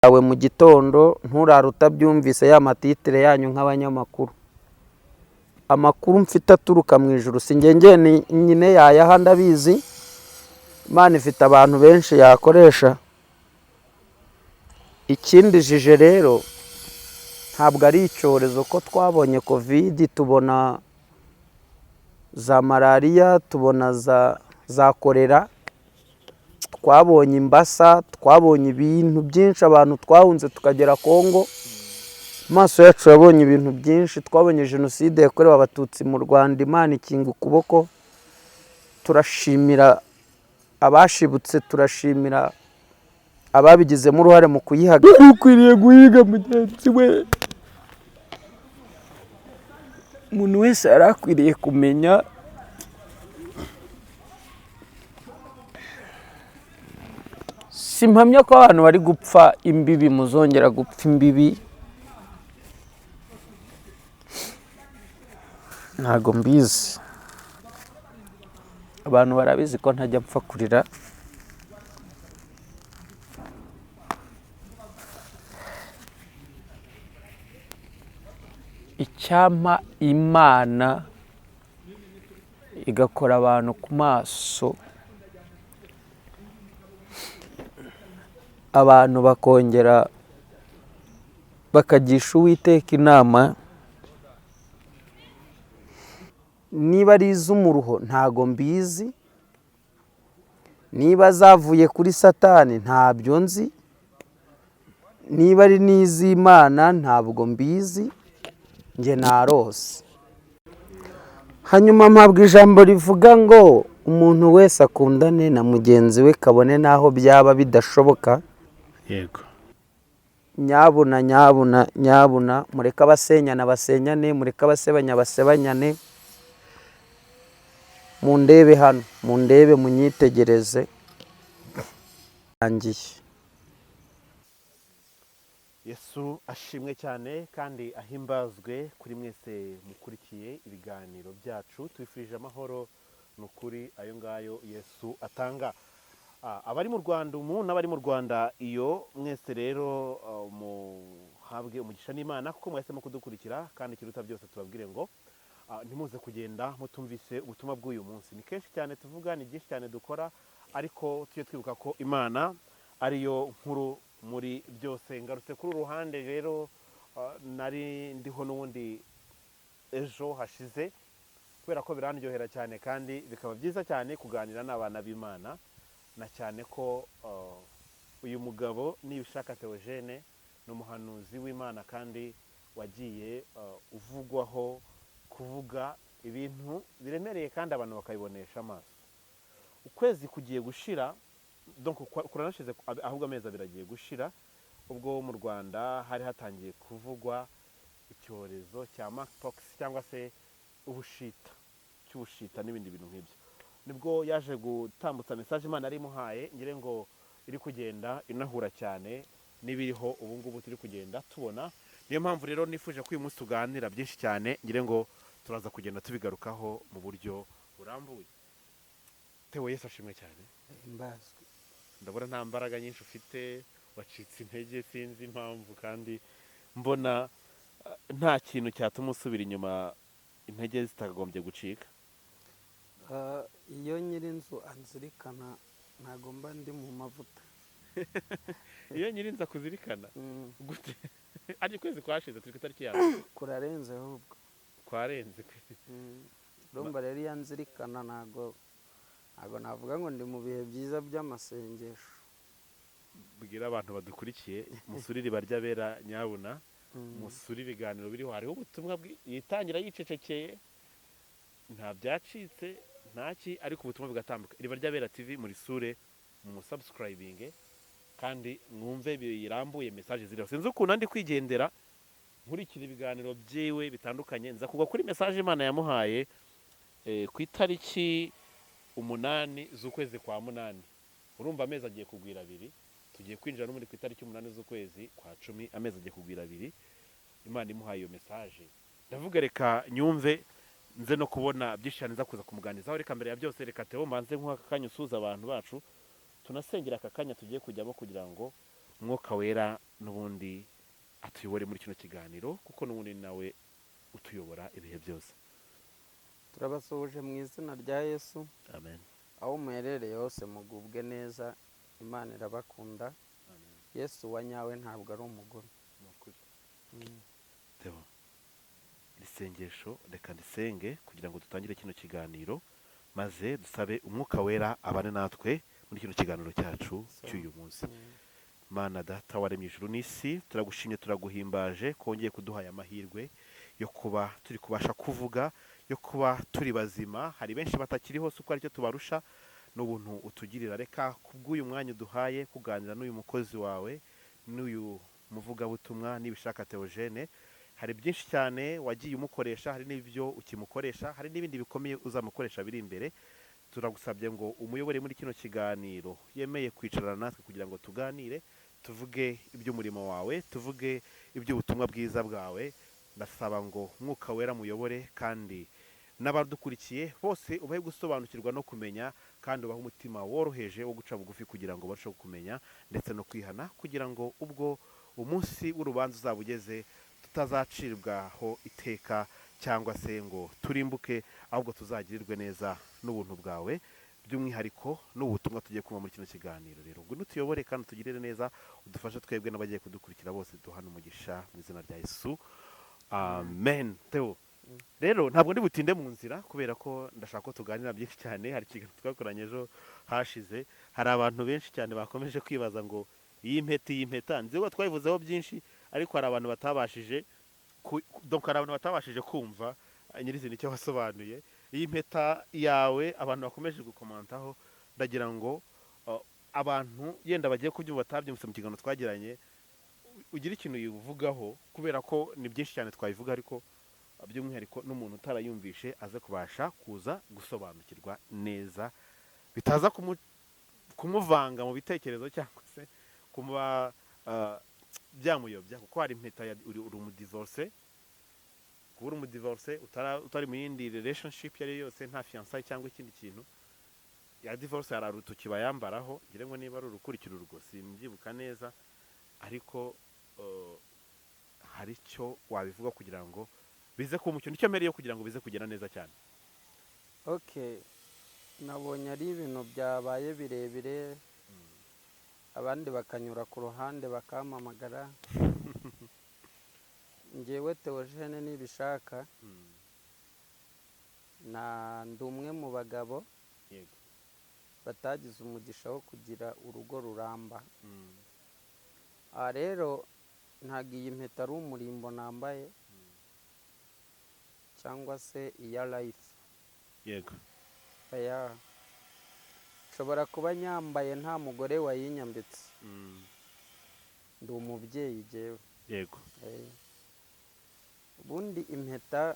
Yawe mu gitondo nturare utabyumvise ya ma titre yanyu nk'abanyamakuru. Amakuru mfite aturuka mu ijuru, si njye nyine yayaha, ndabizi. Imana ifite abantu benshi yakoresha. Ikindi jije rero, ntabwo ari icyorezo, ko twabonye COVID, tubona za malariya, tubona za korera, twabonye imbasa, twabonye ibintu byinshi. Abantu twahunze tukagera Kongo, amaso yacu yabonye ibintu byinshi. Twabonye jenoside yakorewe Abatutsi mu Rwanda, Imana ikinga ukuboko. Turashimira abashibutse, turashimira ababigizemo uruhare mu kuyihagarika. Ukwiriye guhiga mugenzi we, umuntu wese yari akwiriye kumenya. Simpamya ko abantu bari gupfa imbibi muzongera gupfa imbibi, ntago mbizi. Abantu barabizi ko ntajya mpfa kurira. Icyampa Imana igakora abantu ku maso, abantu bakongera bakagisha Uwiteka inama. Niba ari iz'umuruho, ntago mbizi. Niba zavuye kuri Satani, ntabyo nzi. Niba ari n'iz'Imana, ntabwo mbizi. Njye narose, hanyuma mpabwa ijambo rivuga ngo umuntu wese akundane na mugenzi we, kabone n'aho byaba bidashoboka. Nyabuna, nyabuna, nyabuna, mureke abasenyana basenyane, mureke abasebanya basebanyane. Mundebe hano, mundebe, munyitegereze. Rangiye. Yesu ashimwe cyane kandi ahimbazwe kuri mwese mukurikiye ibiganiro byacu. Tubifurije amahoro, ni ukuri ayo ngayo Yesu atanga. Abari mu Rwanda umu n'abari mu Rwanda iyo mwese rero, muhabwe umugisha n'Imana kuko mwahisemo kudukurikira. Kandi ikiruta byose, tubabwire ngo ntimuze kugenda mutumvise ubutumwa bw'uyu munsi. Ni kenshi cyane tuvuga, ni byinshi cyane dukora, ariko tujye twibuka ko Imana ariyo nkuru muri byose. Ngarutse kuri uru ruhande rero, nari ndiho n'ubundi ejo hashize, kubera ko birandyohera cyane kandi bikaba byiza cyane kuganira n'abana b'Imana, na cyane ko uyu mugabo Nibishaka Theogene ni umuhanuzi w'Imana kandi wagiye uvugwaho kuvuga ibintu biremereye kandi abantu bakabibonesha amaso. Ukwezi kugiye gushira, donc kuranashize, ahubwo amezi 2 agiye gushira, ubwo mu Rwanda hari hatangiye kuvugwa icyorezo cya monkeypox cyangwa se ubushita, cy'ubushita n'ibindi bintu nk'ibyo. Nibwo yaje gutambutsa message Imana yari imuhaye, ngire ngo iri kugenda inahura cyane n'ibiriho ubu ngubu turi kugenda tubona. Niyo mpamvu rero nifuje ko uyu munsi tuganira byinshi cyane, ngire ngo turaza kugenda tubigarukaho mu buryo burambuye. Theo, Yesu ashimwe cyane. Himbazwe. Ndabona nta mbaraga nyinshi ufite, wacitse intege, sinzi impamvu, kandi mbona nta kintu cyatuma usubira inyuma, intege zitakagombye gucika. Iyo nyir'inzu anzirikana, ntago mba ndi mu mavuta. Iyo nyir'inzu akuzirikana gute? Ariko ukwezi kwashize, turi ku itariki ya mbere. Kurarenze ahubwo. Kwarenze. Urumva rero, iyo anzirikana, ntago navuga ngo ndi mu bihe byiza by'amasengesho. Bwira abantu badukurikiye musure Iriba ry'Abera, nyabuna musure ibiganiro biriho. Hariho ubutumwa yitangira yicecekeye, nta byacitse, ntaki, ariko ubutumwa bugatambuka. Iriba ry'Abera TV, murisure, mu subscribing kandi mwumve birambuye message ziriho. Sinzi ukuntu andi kwigendera nkurikira ibiganiro byiwe bitandukanye, nza kugwa kuri message Imana yamuhaye ku itariki 8 z'ukwezi kwa munani. Urumva amezi agiye kugwira 2, tugiye kwinjira no muri ku itariki 8 z'ukwezi kwa 10, amezi agiye kugwira 2 Imana imuhaye iyo message. Ndavuga reka nyumve, nze no kubona byinshi cyane nza kuza kumuganizaho. Reka mbere ya byose, reka Theo mbanze nk'aka kanya usuhuza abantu bacu, tunasengera aka kanya tugiye kujyamo kugira ngo Umwuka Wera N'ubundi atuyobore muri kino kiganiro, kuko n'ubundi nawe utuyobora ibihe byose. Turabasuhuje mu izina rya Yesu. Amen. Aho muherereye hose mugubwe neza, Imana irabakunda. Yesu wa nyawe ntabwo ari umugome. Ni ukuri. Theo, iri sengesho reka ndisenge kugira ngo dutangire kino kiganiro, maze dusabe Umwuka Wera abane natwe muri kino kiganiro cyacu cy'uyu munsi. Mana Data waremye ijuru n'isi, turagushimye, turaguhimbaje ko wongeye kuduha aya mahirwe yo kuba turi kubasha kuvuga, yo kuba turi bazima. Hari benshi batakiriho, si uko aricyo tubarusha, n'ubuntu utugirira. Reka kubw'uyu mwanya uduhaye kuganira n'uyu mukozi wawe, n'uyu muvugabutumwa Nibishaka Theogene, hari byinshi cyane wagiye umukoresha, hari n'ibyo ukimukoresha, hari n'ibindi bikomeye uzamukoresha biri imbere. Turagusabye ngo umuyobore muri kino kiganiro yemeye kwicarana natwe kugira ngo tuganire, tuvuge iby'umurimo wawe, tuvuge iby'ubutumwa bwiza bwawe. Ndasaba ngo Mwuka Wera muyobore, kandi n'abadukurikiye bose ubahe gusobanukirwa no kumenya, kandi ubahe umutima woroheje wo guca bugufi kugira ngo barusheho kumenya ndetse no kwihana, kugira ngo ubwo umunsi w'urubanza uzaba ugeze tutazacibwaho iteka cyangwa se ngo turimbuke, ahubwo tuzagirirwe neza n'ubuntu bwawe, by'umwihariko n'ubutumwa tugiye kumva muri kino kiganiro. Rero ngwino utuyobore kandi utugirire neza, udufashe twebwe n'abagiye kudukurikira bose, duhane umugisha mu izina rya Yesu, amen. Theo, rero ntabwo ndi butinde mu nzira kubera ko ndashaka ko tuganira byinshi cyane. Hari ikiganiro twakoranye ejo hashize, hari abantu benshi cyane bakomeje kwibaza ngo iyi mpeta nzi ko twayivuzeho byinshi, ariko hari abantu batabashije donc hari abantu batabashije kumva nyirizina icyo wasobanuye. Iyi mpeta yawe abantu bakomeje gukomantaho, ndagira ngo abantu yenda bagiye kubyumva batabyumvise mu kiganiro twagiranye, ugire ikintu uyivugaho, kubera ko ni byinshi cyane twabivuga, ariko by'umwihariko n'umuntu utarayumvishe aze kubasha kuza gusobanukirwa neza, bitaza kumuvanga mu bitekerezo cyangwa se kuba byamuyobya, kuko hari impeta ya uri umudivorce. Kuba uri umudivorce utari mu yindi relationship iyo ari yo yose, nta fiançailles cyangwa ikindi kintu, ya divorce hari urutoki bayambaraho, ngira ngo niba ari urukurikira urwo simbyibuka neza, ariko hari icyo wabivuga kugira ngo bize kuba umucyo, nicyo mpereyeho kugira ngo bize kugenda neza cyane. Okay, nabonye ari ibintu byabaye birebire, abandi bakanyura ku ruhande bakampamagara. Ngewe Theogene Nibishaka, na ndi umwe mu bagabo batagize umugisha wo kugira urugo ruramba. Aha rero ntabwo iyi mpeta ari umurimbo nambaye cyangwa se iya life. Oya, nshobora kuba nyambaye nta mugore wayinyambitse. Ndi umubyeyi jyewe. Ubundi impeta,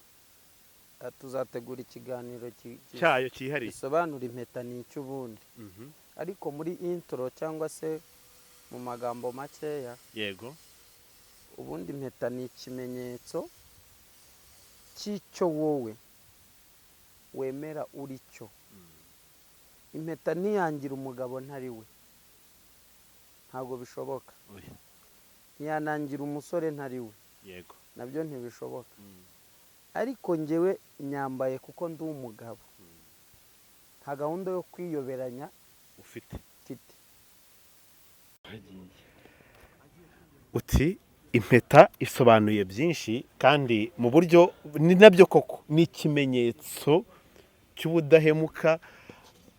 tuzategura ikiganiro cyayo cyihariye gisobanura impeta ni icyo ubundi. Ariko muri intro cyangwa se mu magambo makeya, ubundi impeta ni ikimenyetso cy'icyo wowe wemera uri cyo. Impeta ntiyangira umugabo ntari we, ntabwo bishoboka. Oya. Ntiyanangira umusore ntari we, nabyo ntibishoboka. Ariko njyewe nyambaye kuko ndi umugabo, nta gahunda yo kwiyoberanya ufite mfite. Uti impeta isobanuye byinshi, kandi mu buryo ni nabyo koko, ni ikimenyetso cy'ubudahemuka.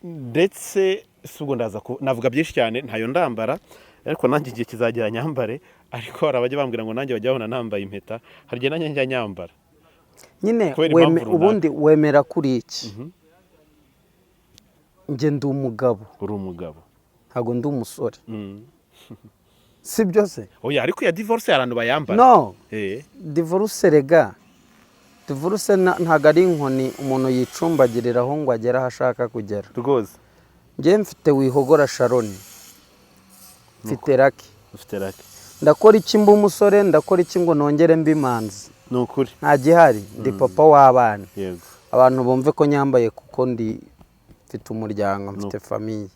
Ndetse si ubwo ndaza navuga byinshi cyane, ntayo ndambara, ariko nanjye igihe kizagera nyambare. Ariko hari abajya bambwira ngo nanjye bajya babona nambaye impeta, hari igihe nanjye njya nyambara nyine kubera impamvu runaka. Ubundi wemera kuri iki? Njye ndi umugabo. Uri umugabo. Ntabwo ndi umusore. Si byo se? Oya, ariko iya divorce hari abantu bayambara. No. Eh. Divorce rega, divorce ntabwo ari inkoni umuntu yicumbagiriraho ngo agere aho ashaka kugera. Njye mfite Wihogora Sharon, mfite Lucky. Ufite Lucky. Ndakora iki mba umusore? Ndakora iki ngo nongere mbe imanzi? Ni ukuri. Nta gihari, ndi papa w'abana. Abantu bumve ko nyambaye kuko ndi mfite umuryango, mfite famille.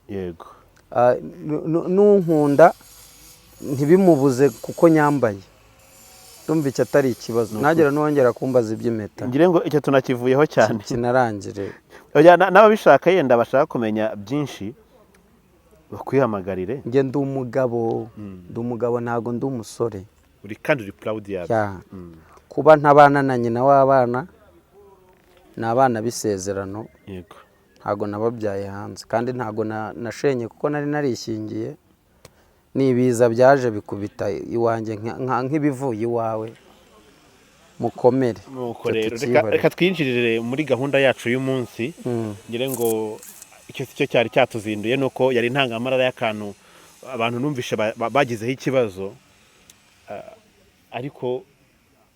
Nunkunda Ntibimubuze kuko nyambaye. Ndumva icyo atari ikibazo, ntagire n'uwongera kumbaza iby'impeta. Ngire ngo icyo tunakivuyeho cyane. Kinarangire. Oya, n'ababishaka yenda bashaka kumenya byinshi bakwihamagarire. Njye ndi umugabo, ndi umugabo, ntabwo ndi umusore. Uri kandi uri proud yabyo. Yeah. Kuba ntabana na nyina w'abana, ni abana b'isezerano. Ntabwo nababyaye hanze, kandi ntabwo nashenye kuko nari narishingiye. Ni ibiza byaje bikubita iwanjye nk'ibivuye iwawe. Mukomere. Nuko Icyo rero reka tukihorere. Reka twinjirire muri gahunda yacu y'umunsi. Ngire ngo icyo si cyo cyari cyatuzinduye, nuko yari intangamarara y'akantu abantu numvishe bagizeho ikibazo. Ariko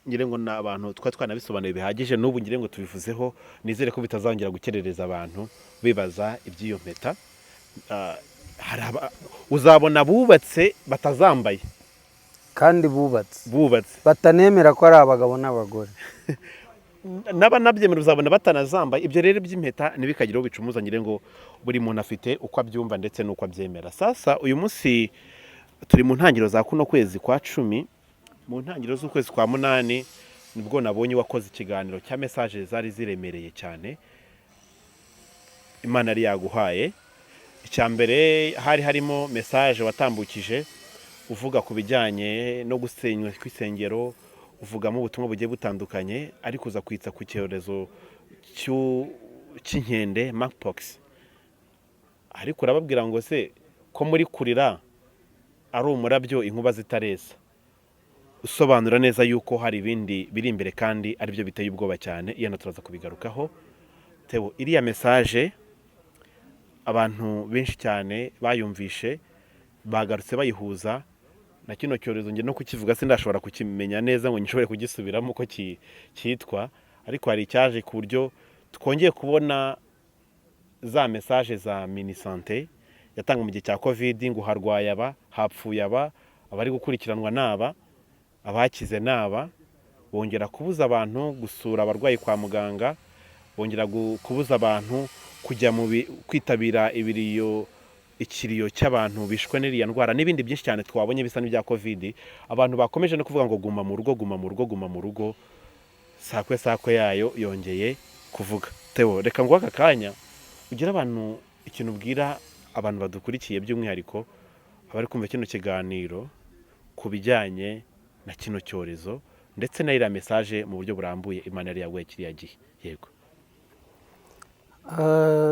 ngire ngo ni abantu twari twanabisobanuye bihagije. N'ubu ngire ngo tubivuzeho, nizere ko bitazongera gukerereza abantu bibaza iby'iyo mpeta. Hari uzabona bubatse batazambaye. Kandi bubatse. Bubatse. Batanemera ko ari abagabo n'abagore. N'abanabyemera uzabona batanazambaye. Ibyo rero by'impeta ntibikagire uwo bicumuza. Ngire ngo buri muntu afite uko abyumva ndetse n'uko abyemera. Sasa uyu munsi turi mu ntangiriro za kuno kwezi kwa 10. Mu ntangiriro z'ukwezi kwa 8 nibwo nabonye wakoze ikiganiro cya message zari ziremereye cyane Imana yari yaguhaye. Icya mbere, hari harimo message watambukije uvuga ku bijyanye no gusenywa kw'isengero, uvugamo ubutumwa bugiye butandukanye, ariko uza kwitsa ku cyorezo cy'inkende, monkeypox. Ariko urababwira ngo se ko muri kurira ari umurabyo inkuba zitaresa, usobanura neza yuko hari ibindi biri imbere kandi aribyo biteye ubwoba cyane. Iyo turaza kubigarukaho. Theo, iriya message abantu benshi cyane bayumvishe bagarutse bayihuza na kino cyorezo. Njye no kukivuga sindashobora kukimenya neza ngo nshobore kugisubiramo uko cyitwa, ariko hari icyaje ku buryo twongeye kubona za message za Minisante yatangwa mu gihe cya Covid, ngo harwaye aba, hapfuye aba, abari gukurikiranwa n'aba, abakize n'aba. Bongera kubuza abantu gusura abarwayi kwa muganga, bongera kubuza abantu kujya mu kwitabira ibiriyo, ikiriyo cy'abantu bishwe n'iriya ndwara, n'ibindi byinshi cyane twabonye bisa n'ibya Covid. Abantu bakomeje no kuvuga ngo guma mu rugo, guma mu rugo, guma mu rugo. Sakwe sakwe yayo yongeye kuvuga. Theo, reka nguhe aka kanya ugire abantu ikintu ubwira abantu badukurikiye, by'umwihariko abari kumva kino kiganiro, ku bijyanye na kino cyorezo ndetse na iriya message mu buryo burambuye Imana yari yaguhaye kiriya gihe. Yego.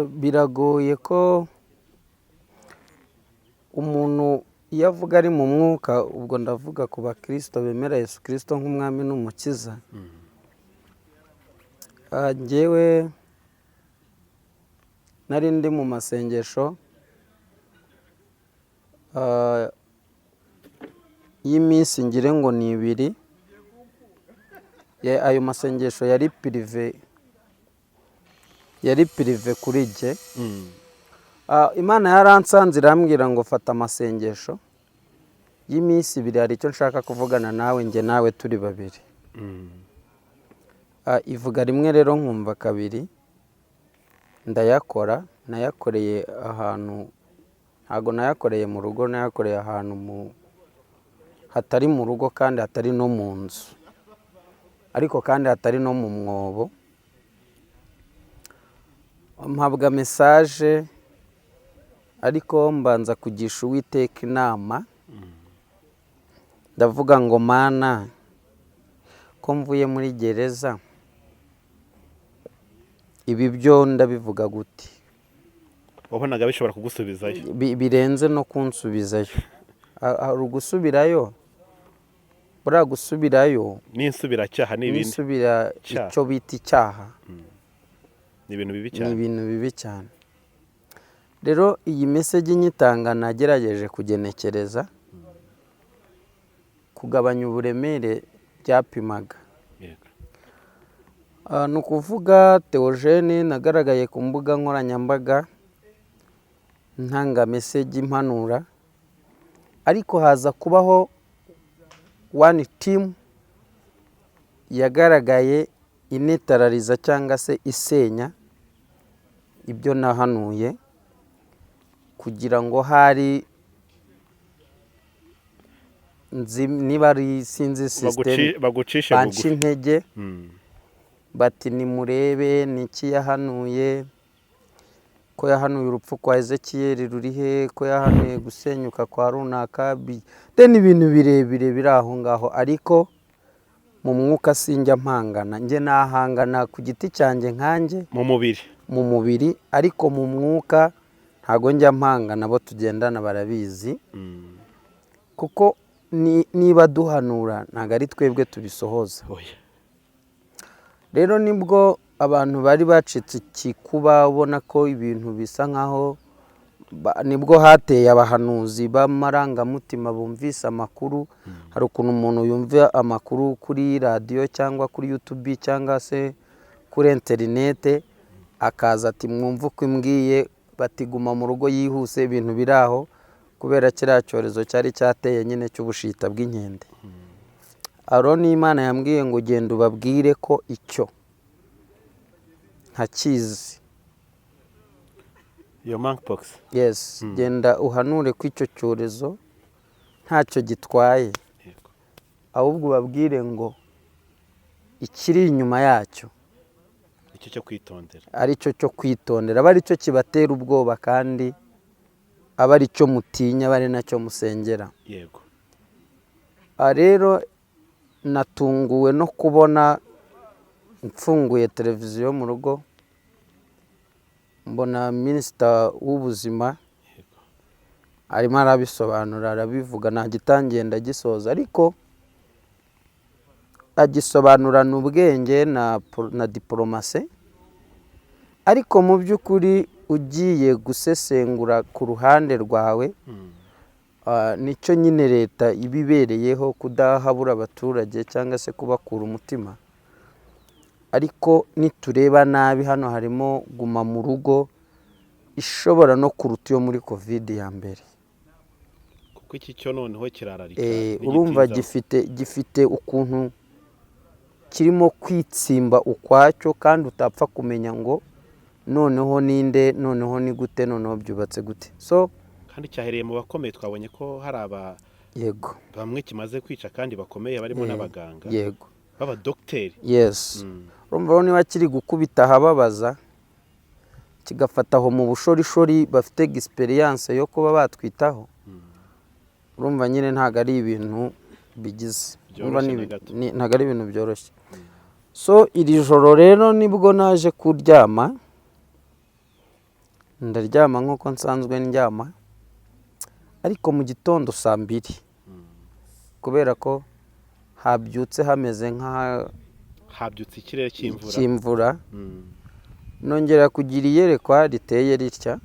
Biragoye ko umuntu iyo avuga ari mu mwuka, ubwo ndavuga ku bakirisito bemera Yesu Kirisito nk'umwami n'umukiza. Njyewe nari ndi mu masengesho y'iminsi ngire ngo ni 2. Ayo masengesho yari privé, yari privé kuri jye. Imana yaransanze irambwira ngo fata amasengesho y'iminsi 2, hari icyo nshaka kuvugana nawe, njye nawe turi babiri. Ivuga rimwe rero nkumva kabiri, ndayakora. Nayakoreye ahantu, ntago nayakoreye mu rugo, nayakoreye ahantu hatari mu rugo kandi hatari no mu nzu, ariko kandi hatari no mu mwobo. Mpabwa message, ariko mbanza kugisha Uwiteka inama. Ndavuga ngo Mana, ko mvuye muri gereza, ibi byo ndabivuga gute? Wabonaga bishobora kugusubizayo? Birenze no kunsubizayo. Hari ugusubirayo, buriya gusubirayo n'insubiracyaha ni ibindi. N'isubira Cyaha. icyo bita icyaha. Ni ibintu bibi Ni cyane. ibintu bibi cyane. Rero iyi message nyitanga, nagerageje kugenekereza kugabanya uburemere byapimaga. Ni ukuvuga Theogene nagaragaye ku mbuga nkoranyambaga ntanga message impanura, ariko haza kubaho one team yagaragaye inetarariza cyangwa se isenya ibyo nahanuye, kugira ngo hari Niba ari sinzi système, Bagucishe banca bugufi. intege, bati: "Nimurebe ni iki yahanuye, ko yahanuye urupfu kwa Ezekiyeli ruri he, ko yahanuye gusenyuka kwa runaka?" Ni ibintu birebire biri aho ngaho, ariko mu mwuka sinjya mpangana. Njye nahangana ku giti cyanjye nkanjye mu mubiri. Mu mubiri, ariko mu mwuka ntago njya mpangana. Abo tugendana barabizi, kuko niba duhanura ntabwo ari twebwe tubisohoza. Oya. Rero nibwo abantu bari bacitse ikikuba, ubona ko ibintu bisa nkaho nibwo hateye abahanuzi b'amarangamutima bumvise amakuru. Hari ukuntu umuntu yumva amakuru kuri radiyo cyangwa kuri YouTube cyangwa se kuri interinete, akaza ati: "Mwumve uko imbwiye", bati: "Guma mu rugo", yihuse, ibintu biri aho, kubera kiriya cyorezo cyari cyateye nyine cy'ubushita bw'inkende. Aroni, Imana yambwiye ngo: "Genda ubabwire ko icyo ntakizi." Iyo monkeypox? Yes, genda uhanure ko icyo cyorezo ntacyo gitwaye, ahubwo ubabwire ngo ikiri inyuma yacyo icyo cyo kwitondera, ari cyo cyo kwitondera, aba ari cyo kibatera ubwoba, kandi aba ari cyo mutinya, aba ari nacyo musengera. Aha rero natunguwe no kubona mfunguye televiziyo mu rugo, mbona minisita w'ubuzima arimo arabisobanura, arabivuga. Ntagitangiye ndagisoza, ariko agisobanurana ubwenge na diplomatie. Ariko mu by'ukuri ugiye gusesengura ku ruhande rwawe, nicyo nyine leta iba ibereyeho, kudahabura abaturage cyangwa se kubakura umutima. Ariko nitureba nabi, hano harimo guma mu rugo ishobora no kuruta iyo muri COVID ya mbere. Kuko iki cyo noneho kirararika. Urumva gifite ukuntu kirimo kwitsimba ukwacyo, kandi utapfa kumenya ngo noneho ninde, noneho ni gute, noneho byubatse gute. So Kandi cyahereye mu bakomeye. Twabonye ko hari aba bamwe kimaze kwica kandi bakomeye, barimo n'abaganga b'abadogiteri. Yes. Urumva rero niba kiri gukubita ahababaza, kigafata aho mu bushorishori bafite expérience yo kuba batwitaho, urumva nyine ntabwo ari ibintu bigize urumva Byoroshye ni na gato. Ntabwo ari ibintu byoroshye. So iri joro rero nibwo naje kuryama, ndaryama nk'uko nsanzwe ndyama, ariko mu gitondo saa 2, kubera ko habyutse hameze nk'aha Habyutse ikirere cy'imvura. Cy'imvura. Nongera kugira iyerekwa riteye ritya: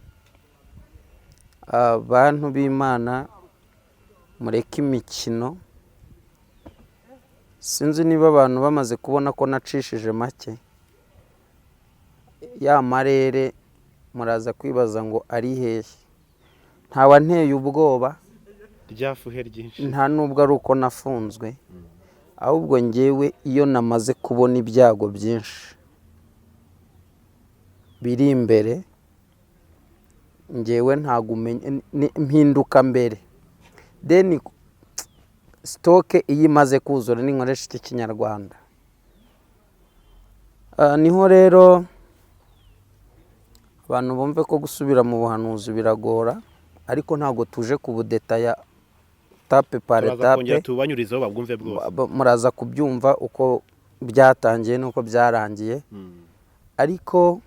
"Abantu b'Imana, mureke imikino." Sinzi niba abantu bamaze kubona ko nacishije make ya marere. Muraza kwibaza ngo ari hehe? Ntawanteye ubwoba. Ryafuhe ryinshi. Nta nubwo ari uko nafunzwe, ahubwo ngewe iyo namaze kubona ibyago byinshi biri imbere, ngewe ntabwo umenya mpinduka mbere. Then stock iyo imaze kuzura, ninkoresha iki Kinyarwanda. Niho rero abantu bumve ko gusubira mu buhanuzi biragora, ariko ntabwo tuje kubudetaya étape par Turaza étape. kongera tubanyurizeho babwumve bwose. Muraza kubyumva uko byatangiye n'uko byarangiye. Ariko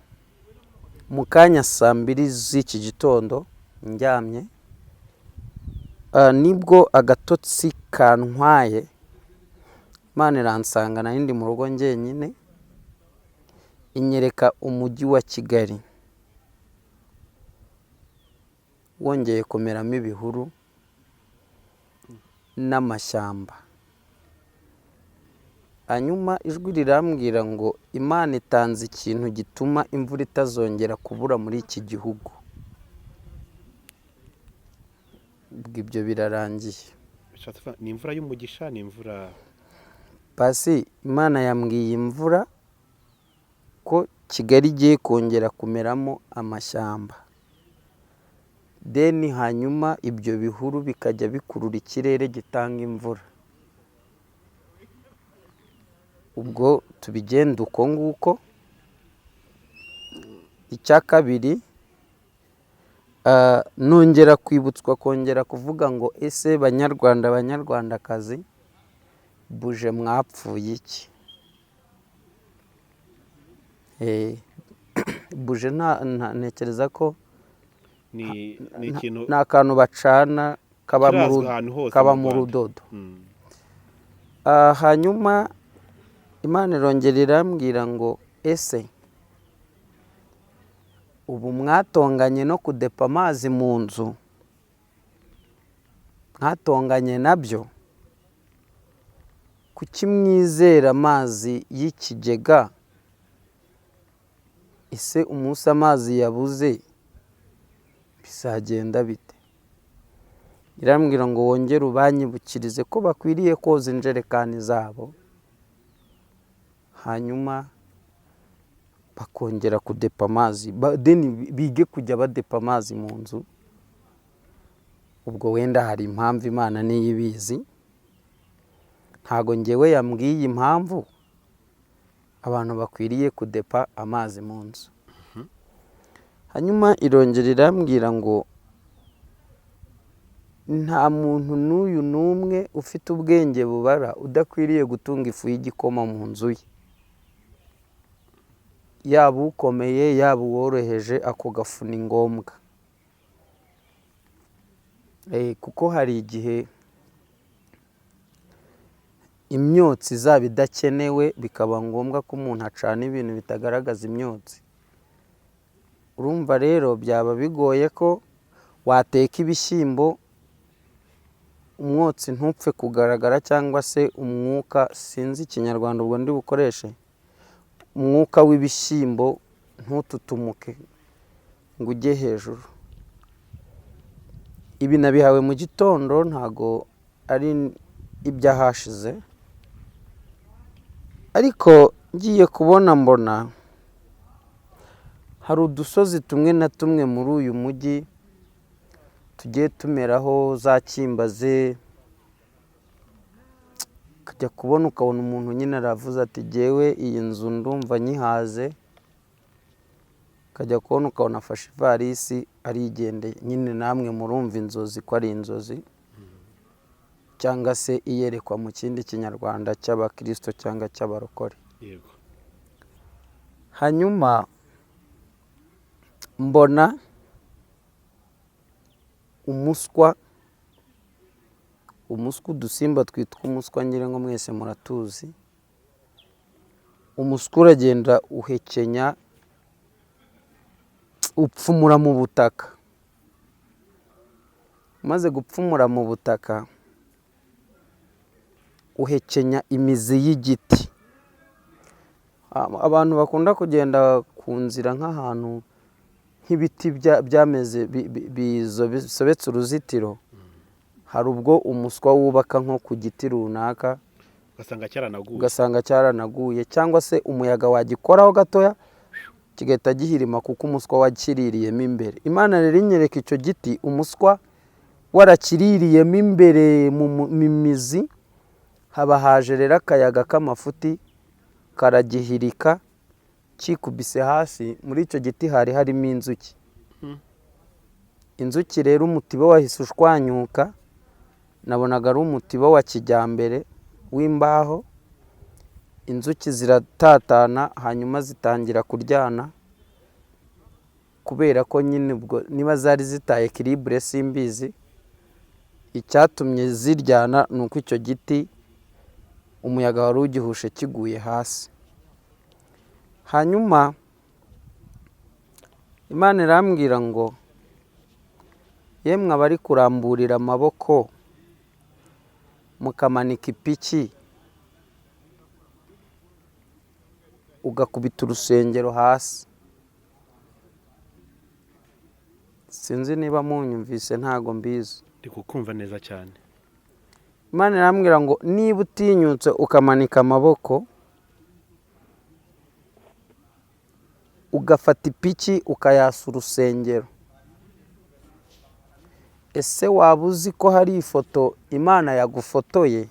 mu kanya saa 2 z'iki gitondo ndyamye, nibwo agatotsi kantwaye. Imana iransanga, nari ndi mu rugo njyenyine, inyereka umujyi wa Kigali wongeye kumeramo ibihuru n'amashyamba. Hanyuma ijwi rirambwira ngo: "Imana itanze ikintu gituma imvura itazongera kubura muri iki gihugu." Ubwo ibyo birarangiye. Bishatse kuvuga, ni imvura y'umugisha, ni imvura? Pasi, Imana yambwiye imvura, ko Kigali igiye kongera kumeramo amashyamba. Then hanyuma ibyo bihuru bikajya bikurura ikirere gitanga imvura. Ubwo tubigenda uko nguko. Icya kabiri, nongera kwibutswa kongera kuvuga ngo ese banyarwanda, banyarwandakazi, buje mwapfuye iki? Buje ntekereza ko Ni ikintu ni akantu bacana kaba kirazwi ahantu hose kaba mu mu Rwanda. rudodo. Hanyuma Imana irongera irambwira ngo ese ubu mwatonganye no kudepa amazi mu nzu, mwatonganye nabyo, kuki mwizera amazi y'ikigega? Ese umunsi amazi yabuze bizagenda bite? Irambwira ngo wongere ubanyibukirize ko bakwiriye koza injerekani zabo, hanyuma bakongera kudepa amazi, then bige kujya badepa amazi mu nzu. Ubwo wenda hari impamvu Imana niyo ibizi, ntago njyewe yambwiye impamvu abantu bakwiriye kudepa amazi mu nzu. Hanyuma irongera irambwira ngo nta muntu n'uyu n'umwe ufite ubwenge bubara udakwiriye gutunga ifu y'igikoma mu nzu ye, yaba ukomeye yaba uworoheje, ako gafu ni ngombwa. Kuko hari igihe imyotsi izaba idakenewe, bikaba ngombwa ko umuntu acana ibintu bitagaragaza imyotsi. Urumva rero byaba bigoye ko wateka ibishyimbo umwotsi ntupfe kugaragara, cyangwa se umwuka, sinzi ikinyarwanda ubwo ndi bukoreshe, umwuka w'ibishyimbo ntututumuke ngo ujye hejuru. Ibi nabihawe mu gitondo, ntago ari iby'ahashize, ariko ngiye kubona mbona hari udusozi tumwe na tumwe muri uyu mujyi tugiye tumeraho za kimbaze, ukajya kubona ukabona umuntu nyine aravuze ati jyewe iyi nzu ndumva nyihaze, ukajya kubona ukabona afashe ivarisi arigendeye. Nyine namwe murumva inzozi ko ari inzozi, cyangwa se iyerekwa mu kindi kinyarwanda cy'abakristo cyangwa cy'abarokore. Yego. Hanyuma mbona umuswa, udusimba twitwa umuswa, ngira ngo mwese muratuzi. Umuswa uragenda uhekenya, upfumura mu butaka. Umaze gupfumura mu butaka, uhekenya imizi y'igiti. Abantu bakunda kugenda ku nzira nk'ahantu nk'ibiti byameze bisobetse uruzitiro, hari ubwo umuswa wubaka nko ku giti runaka, ugasanga cyaranaguye, ugasanga cyaranaguye, cyangwa se umuyaga wagikoraho gatoya kigahita gihirima kuko umuswa wakiririyemo imbere. Imana rero inyereka icyo giti umuswa warakiriyemo imbere mu mizi, haba haje rero akayaga k'amafuti karagihirika, kikubise hasi. Muri icyo giti hari harimo inzuki. Inzuki rero umutiba wahise ushwanyuka, nabonaga ari umutiba wa kijyambere w'imbaho. Inzuki ziratatana, hanyuma zitangira kuryana, kubera ko nyine ubwo niba zari zitaye ekiribure simbizi. Icyatumye ziryana ni uko icyo giti umuyaga wari ugihushe kiguye hasi. Hanyuma Imana irambwira ngo yemwe abari kuramburira amaboko mukamanika ipiki, ugakubita urusengero hasi. Sinzi niba munyumvise, ntago mbizi. Ndi kukumva neza cyane. Imana irambwira ngo niba utinyutse ukamanika amaboko, ugafata ipiki ukayasa urusengero, Ese waba uzi ko hari ifoto Imana yagufotoye?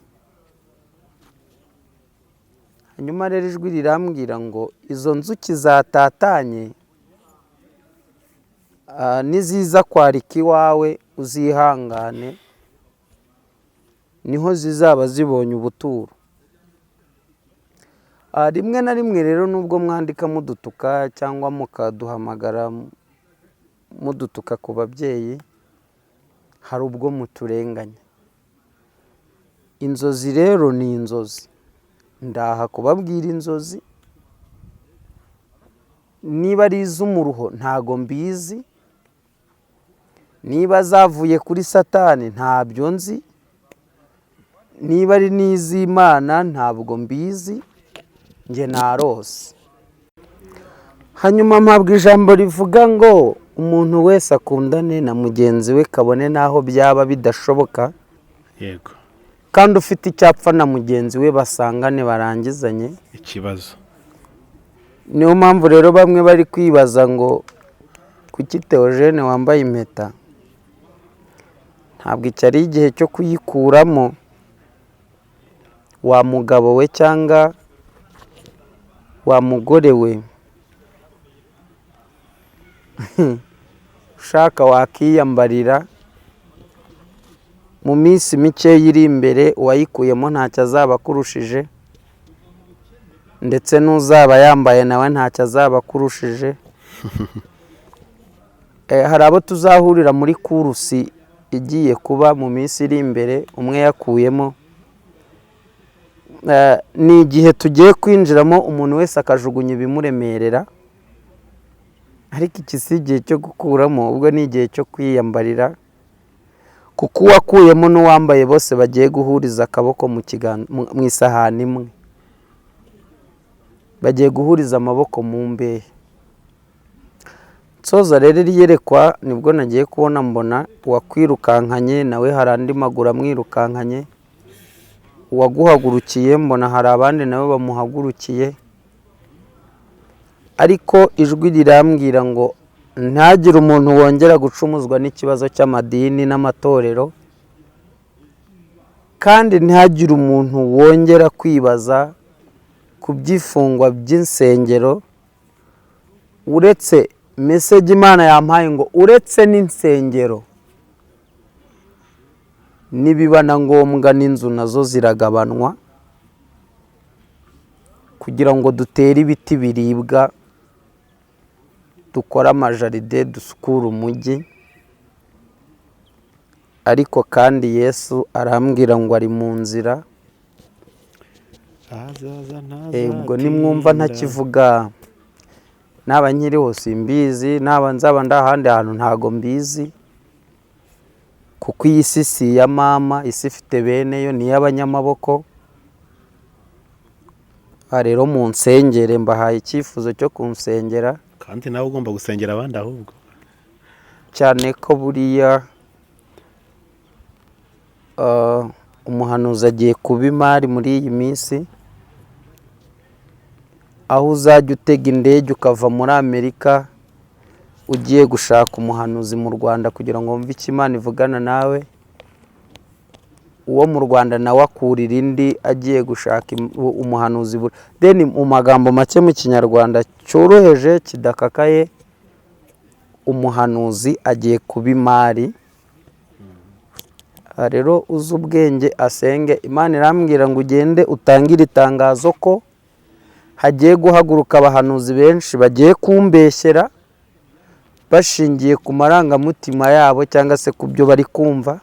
Hanyuma rero ijwi rirambwira ngo izo nzuki zatatanye, niziza kwarika iwawe uzihangane, niho zizaba zibonye ubuturo. Rimwe na rimwe rero nubwo mwandika mudutuka cyangwa mukaduhamagara mudutuka ku babyeyi, hari ubwo muturenganya. Inzozi rero ni inzozi, ndaha kubabwira inzozi, niba ari iz'umuruho ntago mbizi, niba zavuye kuri Satani ntabyo nzi, niba ari n'iz'Imana ntabwo mbizi, njye narose. Hanyuma mpabwa ijambo rivuga ngo umuntu wese akundane na mugenzi we kabone n'aho byaba bidashoboka, kandi ufite icyapfa na mugenzi we basangane barangizanye ikibazo. Niyo mpamvu rero bamwe bari kwibaza ngo kuki Theogene wambaye impeta? Ntabwo iki ari igihe cyo kuyikuramo wa mugabo we cyangwa wa mugore we. Ushaka wakiyambarira, mu minsi mike iri imbere uwayikuyemo ntacyo azaba akurushije, ndetse n'uzaba yambaye nawe ntacyo azaba akurushije. Hari abo tuzahurira muri kurusi igiye kuba mu minsi iri imbere, umwe yakuyemo. Ni igihe tugiye kwinjiramo umuntu wese akajugunya ibimuremerera, ariko iki si igihe cyo gukuramo, ubwo ni igihe cyo kwiyambarira, kuko uwakuyemo n'uwambaye bose bagiye guhuriza akaboko mu isahani imwe, bagiye guhuriza amaboko mu mbehe. Nsoza rero iri yerekwa, nibwo nagiye kubona mbona uwakwirukankanye nawe hari andi maguru amwirukankanye, uwaguhagurukiye mbona hari abandi nabo bamuhagurukiye, ariko ijwi rirambwira ngo ntagire umuntu wongera gucumuzwa n'ikibazo cy'amadini n'amatorero, kandi ntihagire umuntu wongera kwibaza ku by'ifungwa by'insengero, uretse meseje Imana yampaye ngo uretse n'insengero nibiba na ngombwa n'inzu nazo ziragabanwa kugira ngo dutere ibiti biribwa, dukore amajaride, dusukure umujyi. Ariko kandi Yesu arambwira ngo ari mu nzira. Ubwo nimwumva ntakivuga, naba nkiriho simbizi, naba nzaba ndi ahandi hantu ntago mbizi, kuko iyi si si iya mama, isi ifite bene yo, ni iy'abanyamaboko. Rero munsengere, mbahaye icyifuzo cyo kunsengera. Kandi nawe ugomba gusengera abandi ahubwo. Cyane ko buriya umuhanuzi agiye kuba imari muri iyi minsi, aho uzajya utega indege ukava muri Amerika ugiye gushaka umuhanuzi mu Rwanda kugira ngo wumve icyo Imana ivugana nawe, uwo mu Rwanda nawe akurira indi agiye gushaka umuhanuzi. Deni mu magambo make mu Kinyarwanda cyoroheje kidakakaye, umuhanuzi agiye kuba imari. Rero uzi ubwenge asenge. Imana irambwira ngo ugende utangire itangazo ko hagiye guhaguruka abahanuzi benshi bagiye kumbeshyera bashingiye ku marangamutima yabo cyangwa se ku byo bari kumva.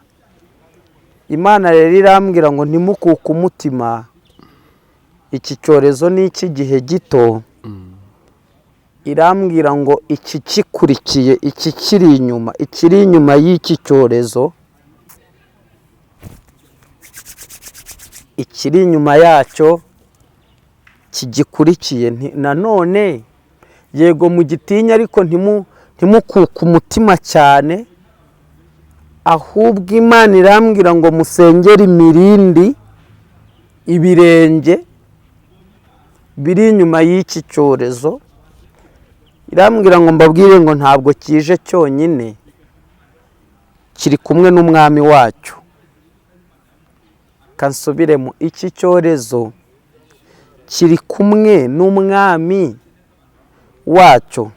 Imana rero irambwira ngo ntimukuke umutima, iki cyorezo ni icy'igihe gito. Irambwira ngo iki kikurikiye, iki kiri inyuma, ikiri inyuma y'iki cyorezo, ikiri inyuma yacyo kigikurikiye. Nanone yego mugitinya, ariko ntimukuke umutima cyane, ahubwo Imana irambwira ngo musengere imirindi, ibirenge biri inyuma y'iki cyorezo. Irambwira ngo mbabwire ngo ntabwo kije cyonyine, Kiri kumwe n'umwami wacyo. Kansubiremo, iki cyorezo kiri kumwe n'umwami wacyo.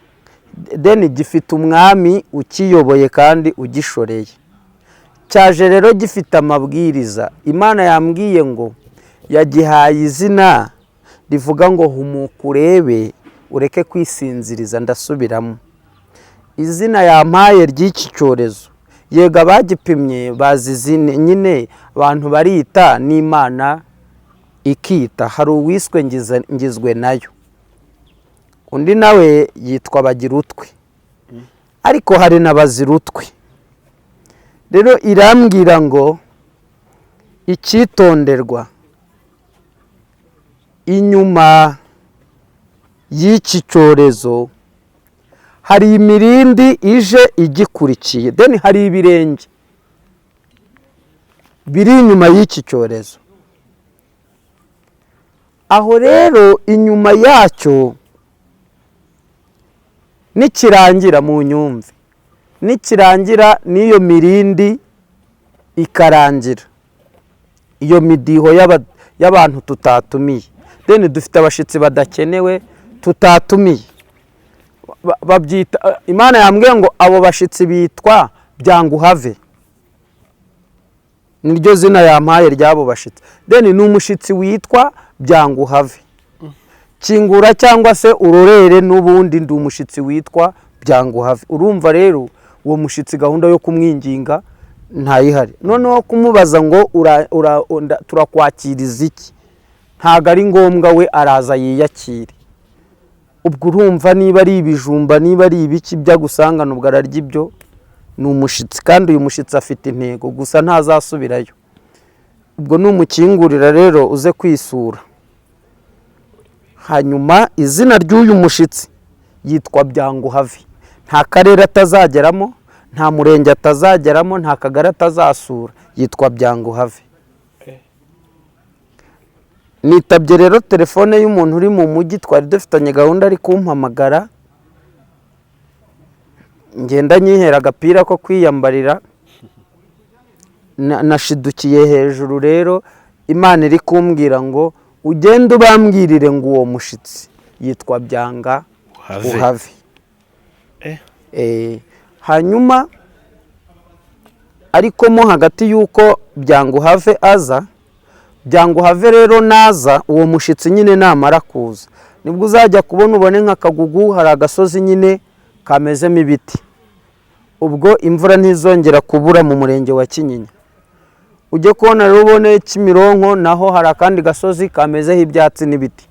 Then gifite umwami ukiyoboye kandi ugishoreye. Cyaje rero gifite amabwiriza. Imana yambwiye ngo yagihaye izina rivuga ngo humuka urebe, ureke kwisinziriza. Ndasubiramo, izina yampaye ry'iki cyorezo, yego abagipimye bazi izina nyine, abantu barita n'Imana ikita. Hari uwiswe Ngizwe nayo, undi nawe yitwa Bagirutwe, ariko hari na Bazirutwe. Rero irambwira ngo icyitonderwa, inyuma y'iki cyorezo hari imirindi ije igikurikiye. Then hari ibirenge biri inyuma y'iki cyorezo. Aho rero inyuma yacyo, nikirangira, mu nyumve, nikirangira n'iyo mirindi ikarangira, iyo midiho y'abantu tutatumiye. Then dufite abashyitsi badakenewe tutatumiye. Babyita, Imana yambwiye ngo abo bashyitsi bitwa Byanguhave, niryo zina yampaye ry'abo bashyitsi. Then ni umushyitsi witwa Byanguhave, kingura cyangwa se urorere, n'ubundi ndi umushyitsi witwa Byanguhave. Urumva rero uwo mushyitsi gahunda yo kumwinginga ntayihari. Noneho kumubaza ngo turakwakiriza iki, ntabwo ari ngombwa, we araza yiyakire. Ubwo urumva niba ari ibijumba, niba ari ibiki byagusangana, ubwo ararya ibyo. Ni umushyitsi, kandi uyu mushyitsi afite intego, gusa ntazasubirayo. Ubwo numukingurira rero uze kwisura. Hanyuma izina ry'uyu mushyitsi yitwa Byanguhave. Nta karere atazageramo, nta murenge atazageramo, nta kagari atazasura. Yitwa Byanguhave. Nitabye rero telefone y'umuntu uri mu mujyi twari dufitanye gahunda, ari kumpamagara. Ngenda nyihera agapira ko kwiyambarira. Nashidukiye hejuru rero Imana iri kumbwira ngo ugende ubambwirire ngo uwo mushyitsi yitwa Byanga Uhave. Uhave. Hanyuma ariko mo hagati y'uko Byanguhave aza, Byanguhave rero naza, uwo mushyitsi nyine namara kuza, nibwo uzajya kubona ubone nka Kagugu hari agasozi nyine kamezemo ibiti. Ubwo imvura ntizongera kubura mu murenge wa Kinyinya. Ujye kubona rero ubone Kimironko naho hari akandi gasozi kamezeho ibyatsi n'ibiti,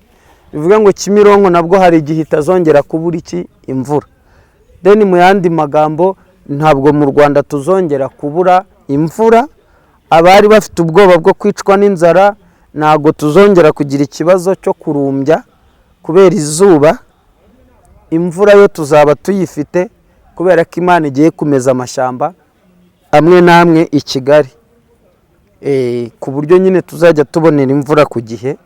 bivuga ngo Kimironko nabwo hari igihe itazongera kubura iki? Imvura. Then mu yandi magambo, ntabwo mu Rwanda tuzongera kubura imvura. Abari bafite ubwoba bwo kwicwa n'inzara, ntabwo tuzongera kugira ikibazo cyo kurumbya kubera izuba. Imvura yo tuzaba tuyifite kubera ko Imana igiye kumeza amashyamba amwe n'amwe i Kigali, ku buryo nyine tuzajya tubonera imvura ku gihe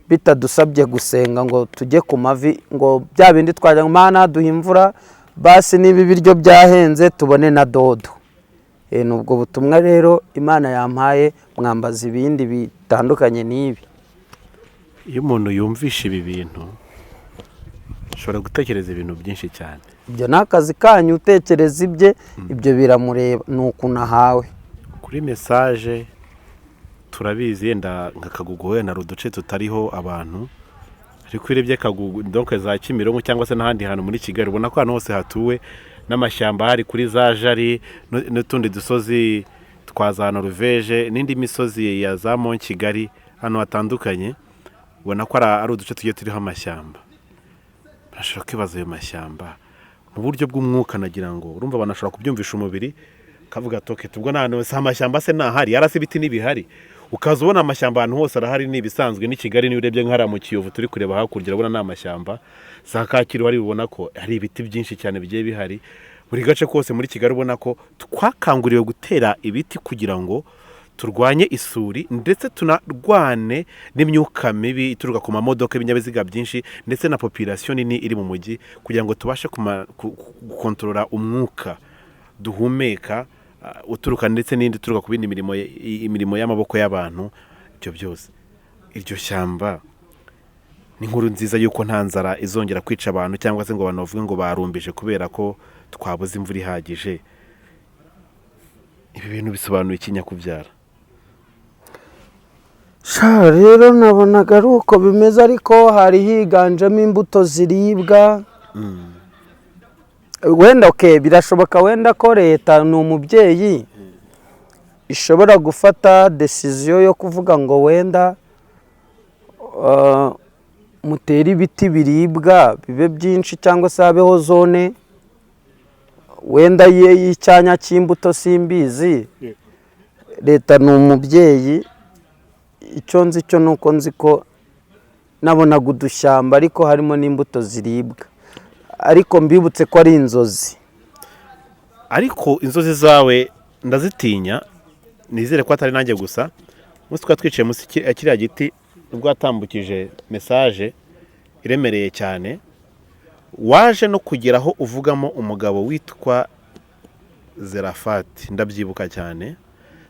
bitadusabye gusenga ngo tujye ku mavi, ngo bya bindi twajya ngo Mana duha imvura, basi niba ibiryo byahenze tubone na dodo. Ni ubwo butumwa rero Imana yampaye. Mwambaza ibindi bitandukanye n'ibi. Iyo umuntu yumvishe ibi bintu ashobora gutekereza ibintu byinshi cyane. Ibyo ni akazi kanyu, utekereza ibye, ibyo biramureba, ni ukuntu ahawe. Kuri message turabizi, yenda nka Kagugu wenda hari uduce tutariho abantu, ariko iyo urebye Kagugu, donc za Kimironko cyangwa se n'ahandi hantu muri Kigali, ubona ko ahantu hose hatuwe n'amashyamba ahari kuri za Jari n'utundi dusozi twa za Noruveje n'indi misozi ya za Mont Kigali, ahantu hatandukanye ubona ko ari uduce tugiye turiho amashyamba. Barashobora kwibaza ayo mashyamba mu buryo bw'umwuka, nagira ngo urumva abantu bashobora kubyumvisha umubiri, kavuga ati "Okay, tubwo nta hantu si amashyamba se ntahari, yarasi ibiti ntibihari?" Ukaza ubona amashyamba ahantu hose arahari, ni ibisanzwe. Ni Kigali niyo urebye nk'hariya mu Kiyovu turi kureba hakurya, urabona ni amashyamba. Za Kacyiru hari ubona ko hari ibiti byinshi cyane bigiye bihari. Buri gace kose muri Kigali ubona ko twakanguriwe gutera ibiti kugira ngo turwanye isuri, ndetse tunarwane n'imyuka mibi ituruka ku mamodoka, ibinyabiziga byinshi, ndetse na population nini iri mu mujyi, kugira ngo tubashe gukontorora umwuka duhumeka. uturuka ndetse n'indi ituruka ku bindi mirimo, imirimo y'amaboko y'abantu. Ibyo byose, iryo shyamba ni inkuru nziza y'uko nta nzara izongera kwica abantu, cyangwa se ngo abantu bavuge ngo barumbije kubera ko twabuze imvura ihagije. Ibi bintu bisobanuye iki, nyakubyara? Sha, rero nabonaga ari uko bimeze, ariko hari higanjemo imbuto ziribwa. Wenda okay, birashoboka wenda ko leta ni umubyeyi, ishobora gufata décision yo kuvuga ngo wenda mutere ibiti biribwa bibe byinshi, cyangwa se habeho zone wenda ye y'icyanya cy'imbuto, simbizi. Leta ni umubyeyi. Icyo nzi cyo ni uko nzi ko nabonaga udushyamba, ariko harimo n'imbuto ziribwa, ariko mbibutse ko ari inzozi. Ariko inzozi zawe ndazitinya, nizere ko atari nanjye gusa. Umunsi twari twicaye munsi ya kiriya giti, nubwo watambukije message iremereye cyane, waje no kugeraho uvugamo umugabo witwa Zerafati. Ndabyibuka cyane,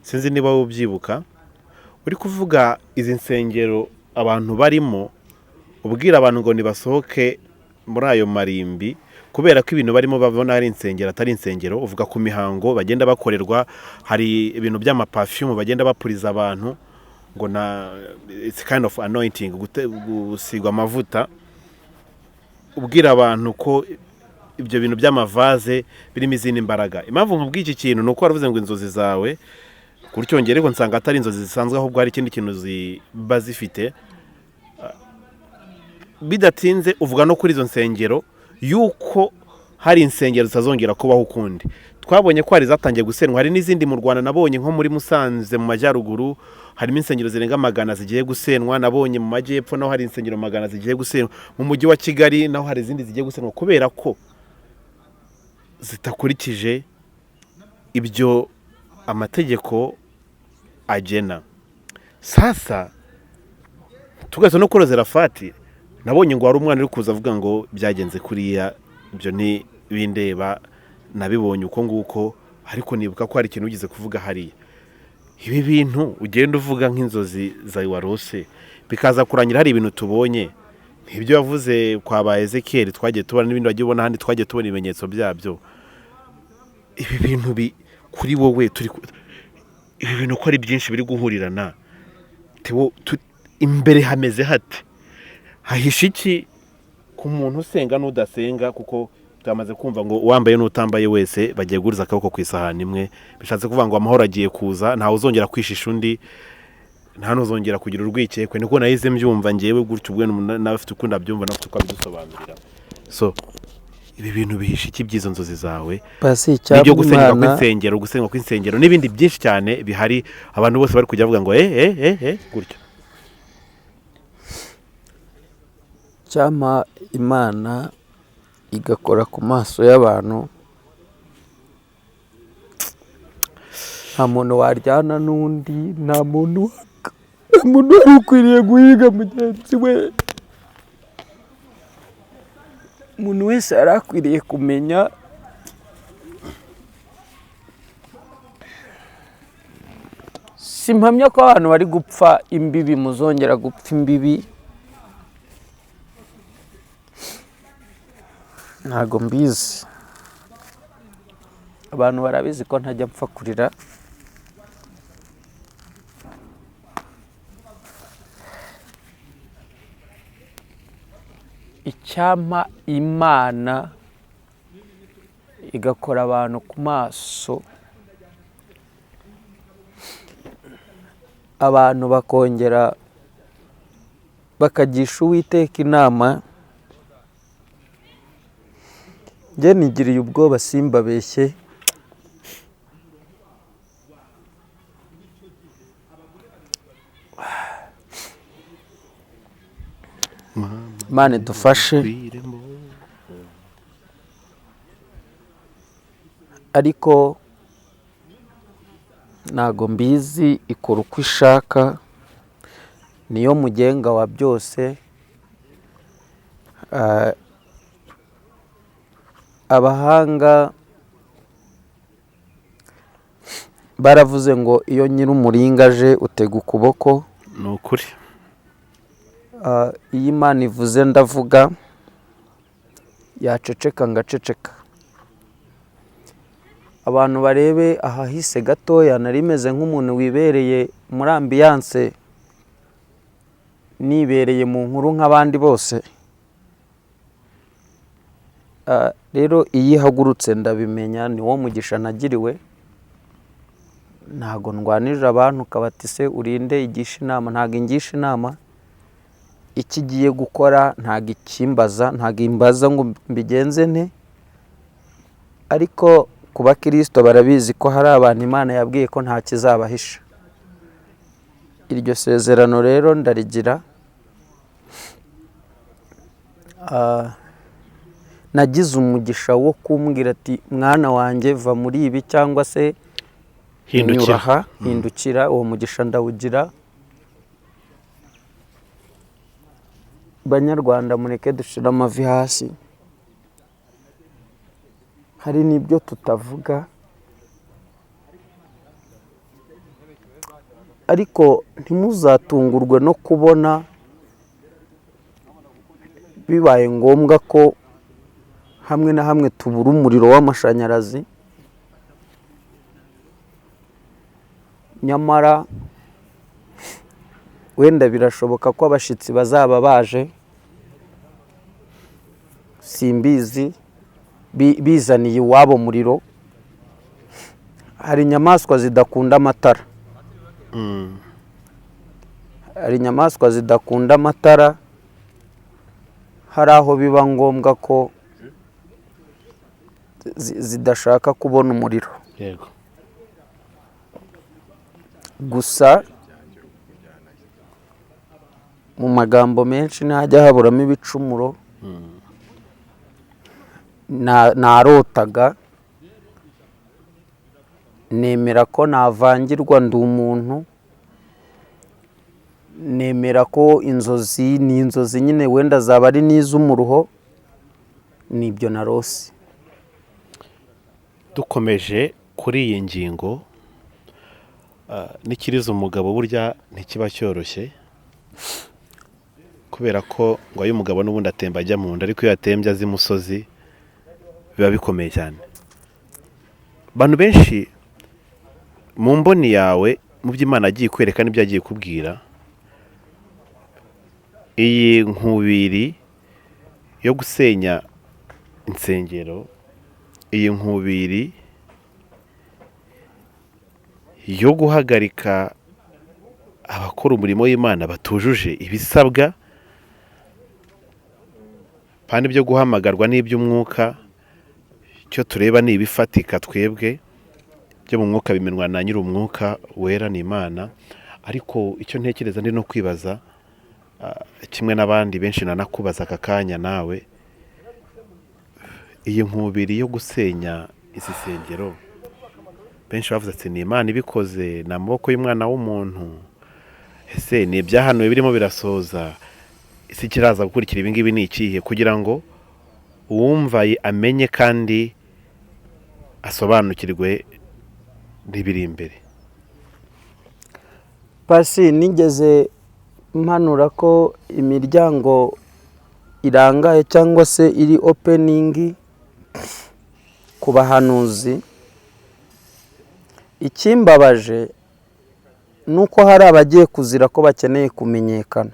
sinzi niba wowe ubyibuka. Uri kuvuga izi nsengero abantu barimo, ubwira abantu ngo nibasohoke muri ayo marimbi, kubera ko ibintu barimo babona ari insengero atari insengero. Uvuga ku mihango bagenda bakorerwa, hari ibintu by'amaperfume bagenda bapuriza abantu ngo na it's kind of anointing, gusigwa amavuta. Ubwira abantu ko ibyo bintu by'amavaze birimo izindi mbaraga. Impamvu nkubwiye iki kintu ni uko waravuze ngo inzozi zawe gutyo, ariko nsanga atari inzozi zisanzwe, ahubwo hari ikindi kintu ziba zifite. Bidatinze uvuga no kuri izo nsengero, yuko hari insengero zitazongera kubaho ukundi. Twabonye ko hari zatangiye gusenywa, hari n'izindi mu Rwanda nabonye, nko muri Musanze mu majyaruguru harimo insengero zirenga 100 zigiye gusenywa. Nabonye mu majyepfo naho hari insengero 100 zigiye gusenywa. Mu mujyi wa Kigali naho hari izindi zigiye gusenywa kubera ko zitakurikije ibyo amategeko agena. Sasa tugeze no kuri Zerafati, nabonye ngo hari umwana uri kuza avuga ngo byagenze kuriya. Ibyo ntibindeba, nabibonye uko nguko, ariko nibuka ko hari ikintu wigeze kuvuga hariya. Ibi bintu ugenda uvuga nk'inzozi zawe warose, bikaza kurangira hari ibintu tubonye nk'ibyo wavuze kwa ba Ezekiyeli twagiye tubona, n'ibindi wagiye ubona ahandi twagiye tubona ibimenyetso byabyo. Ibi bintu kuri wowe turi ibi bintu ko ari byinshi biri guhurirana, Theo, imbere hameze hate? Hahishe iki ku muntu usenga n'udasenga? Kuko twamaze kumva ngo uwambaye n'utambaye wese bagiye guhuriza akaboko ku isahani imwe. Bishatse kuvuga ngo amahoro agiye kuza, ntawe uzongera kwishisha undi, nta n'uzongera kugira urwikekwe. Niko nahize mbyumva ngewe gutyo, ubwo nawe afite uko ndabyumva, nawe afite uko abidusobanurira. So ibi bintu bihishe iki by'izo nzozi zawe Pasi, n'ibyo icyaba gusenywa Imana kw'insengero, gusenywa kw'insengero n'ibindi byinshi cyane bihari, abantu bose bari kujya bavuga ngo eh eh eh eh gutyo? Cyampa Imana igakora ku maso y'abantu, nta muntu waryana n'undi, nta muntu wari ukwiriye guhiga mugenzi we. Umuntu wese yari akwiriye kumenya simpamya ko abantu bari gupfa imbibi muzongera gupfa imbibi. Ntago mbizi, abantu barabizi ko ntajya mpfa kurira. Icyampa Imana igakora abantu ku maso, abantu bakongera bakagisha Uwiteka inama. Njye nigiriye ubwoba, simbabeshye. Imana idufashe, ariko ntago mbizi, ikora uko ishaka, niyo mugenga wa byose. Abahanga Baravuze ngo iyo nyir'umuringa aje utega ukuboko. Ni ukuri. Iyo Imana ivuze ndavuga, yaceceka ngaceceka. Abantu barebe ahahise gatoya, nari meze nk'umuntu wibereye muri ambiance, nibereye mu nkuru nk'abandi bose. Rero iyo ihagurutse ndabimenya, ni wo mugisha nagiriwe. Ntago ndwanirira abantu ukabati se urinde igisha inama, ntago ingisha inama. Icyo igiye gukora ntago ikimbaza, ntago imbaza ngo mbigenze nte. Ariko ku bakirisito barabizi ko hari abantu Imana yabwiye ko nta kizabahisha. Iryo sezerano rero ndarigira. Nagize umugisha wo kumbwira ati mwana wanjye va muri ibi cyangwa se hindukira. Nyura aha, hindukira. Uwo mugisha ndawugira. Banyarwanda, mureke dushire amavi hasi, hari n'ibyo tutavuga, ariko ntimuzatungurwe no kubona bibaye ngombwa ko hamwe na hamwe tubura umuriro w'amashanyarazi. Nyamara wenda birashoboka ko abashitsi bazaba baje, simbizi, bizaniye iwabo muriro. Hari inyamaswa zidakunda amatara. Hari inyamaswa zidakunda amatara, hari aho biba ngombwa ko zidashaka kubona umuriro. Yego. Gusa mu magambo menshi ntajya haburamo ibicumuro. Narotaga nemera ko navangirwa, ndi umuntu, nemera ko inzozi ni inzozi nyine, wenda zaba ari n'iz'umuruho, nibyo narose. Dukomeje kuri iyi ngingo, n'ikiriza umugabo burya ntikiba cyoroshye, kubera ko ngo ayo umugabo n'ubundi atemba ajya mu nda, ariko iyo atembye azi imusozi biba bikomeye cyane. Abantu benshi mu mboni yawe, mu byo Imana agiye kwereka n'ibyo agiye kubwira, iyi nkubiri yo gusenya insengero, iyi nkubiri yo guhagarika abakora umurimo w'Imana batujuje ibisabwa, kandi byo guhamagarwa n'iby'umwuka, icyo tureba ni ibifatika twebwe byo mu mwuka bimenwa na nyir'umwuka wera ni Imana. Ariko icyo ntekereza ndi no kwibaza, kimwe n'abandi benshi nanakubaza aka kanya nawe, iyi nkubiri yo gusenya izi nsengero, benshi bavuze ati ni Imana ibikoze, ni amaboko y'umwana w'umuntu, ese ni ibyahanuwe birimo birasoza, ese kiraza gukurikira ibi ngibi ni ikihe, kugira ngo uwumva amenye kandi asobanukirwe n'ibiri imbere. Pasi, nigeze mpanura ko imiryango irangaye cyangwa se iri opening ku bahanuzi. Ikimbabaje ni uko hari abagiye kuzira ko bakeneye kumenyekana,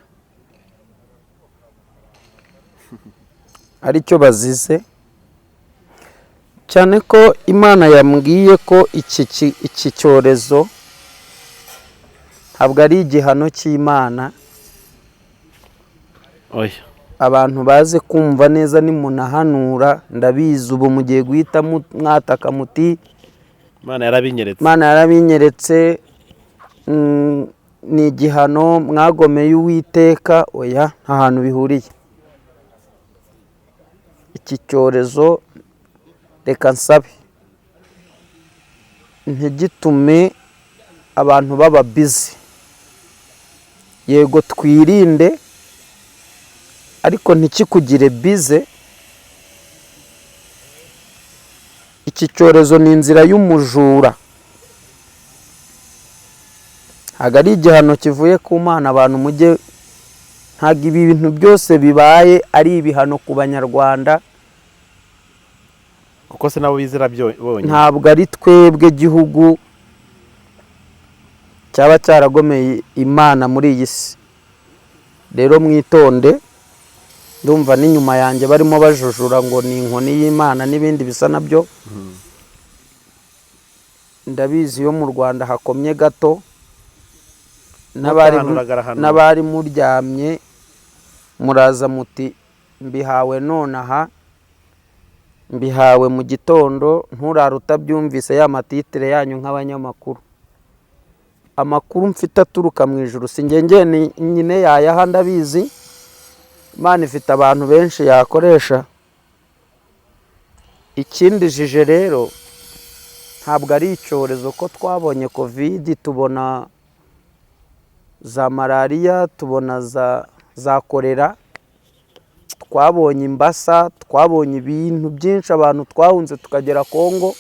aricyo bazize, cyane ko Imana yambwiye ko iki cyorezo ntabwo ari igihano cy'Imana. Oya. Abantu baze kumva neza nimunahanura, ndabizi ubu mugiye guhita mwataka muti Imana yarabinyeretse. Imana yarabinyeretse, ni igihano mwagomeye Uwiteka. Oya, nta hantu bihuriye. Iki cyorezo reka nsabe ntigitume abantu baba busy. Yego twirinde, ariko ntikikugire busy. Iki cyorezo ni inzira y'umujura. Ntabwo ari igihano kivuye ku Mana. Abantu mujye, ntabwo ibi bintu byose bibaye ari ibihano ku Banyarwanda, kuko se nabo bizira bonyine. Ntabwo ari twebwe gihugu cyaba cyaragomeye Imana muri iyi si. Rero mwitonde, ndumva n'inyuma yanjye barimo bajujura ngo ni inkoni y'Imana n'ibindi bisa nabyo. Ndabizi iyo mu Rwanda hakomye gato, Utahanuraga arahanura. n'abari muryamye muraza muti mbihawe nonaha, mbihawe mu gitondo, nturare utabyumvise. Ya matitire yanyu nk'abanyamakuru, amakuru mfite aturuka mu ijuru, si njye nyine yayaha, ndabizi Imana ifite abantu benshi yakoresha. Ikindi jije rero, ntabwo ari icyorezo ko twabonye COVID, tubona za malariya, tubona za korera, twabonye imbasa, twabonye ibintu byinshi. Abantu twahunze tukagera Kongo,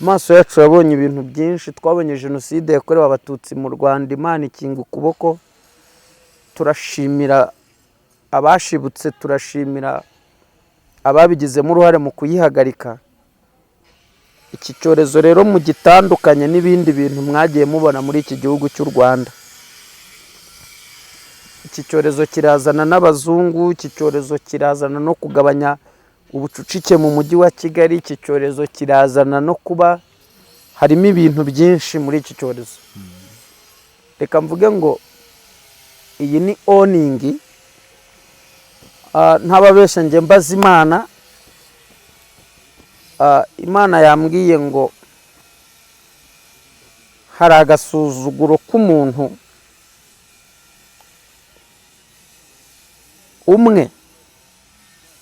amaso yacu yabonye ibintu byinshi. Twabonye jenoside yakorewe Abatutsi mu Rwanda, Imana ikinga ukuboko. Turashimira abashibutse, turashimira ababigizemo uruhare mu kuyihagarika. Iki cyorezo rero mugitandukanye n'ibindi bintu mwagiye mubona muri iki gihugu cy'u Rwanda. Iki cyorezo kirazana n'abazungu, iki cyorezo kirazana no kugabanya ubucucike mu mujyi wa Kigali, iki cyorezo kirazana no kuba harimo ibintu byinshi muri iki cyorezo. Reka mvuge ngo iyi ni warning. Ntababeshya, njye mbaza Imana. Imana yambwiye ngo hari agasuzuguro k'umuntu umwe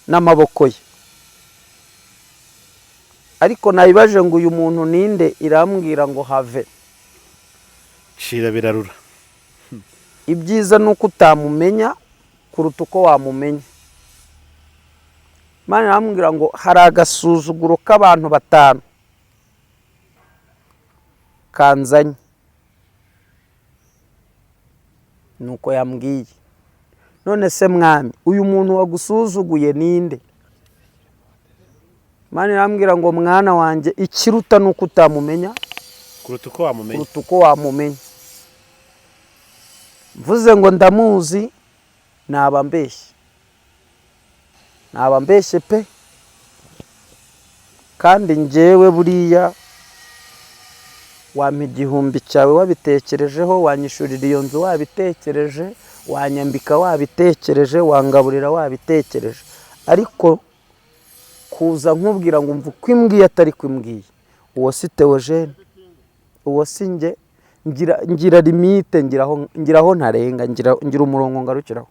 n'amaboko ye, ariko nabibaje ngo uyu muntu ninde, irambwira ngo have. Cira birarura. Ibyiza ni uko utamumenya kuruta uko wamumenya. Imana irambwira ngo hari agasuzuguro k'abantu batanu kanzanye, nuko yambwiye. None se mwami, uyu muntu wagusuzuguye ninde? Imana irambwira ngo mwana wanjye, ikiruta ni uko utamumenya kuruta uko wamumenya. Kuruta uko wamumenya. Mvuze ngo ndamuzi naba mbeshye, naba mbeshye pe. Kandi njyewe buriya wampa 1000 cyawe wabitekerejeho, wanyishurira iyo nzu wabitekereje, wanyambika wabitekereje, wangaburira wabitekereje, ariko kuza nkubwira ngo umva uko imbwiye atari ko imbwiye, uwo si Theogene, uwo si njye. Ngira limite, ngira aho ntarenga, ngira umurongo ngarukiraho.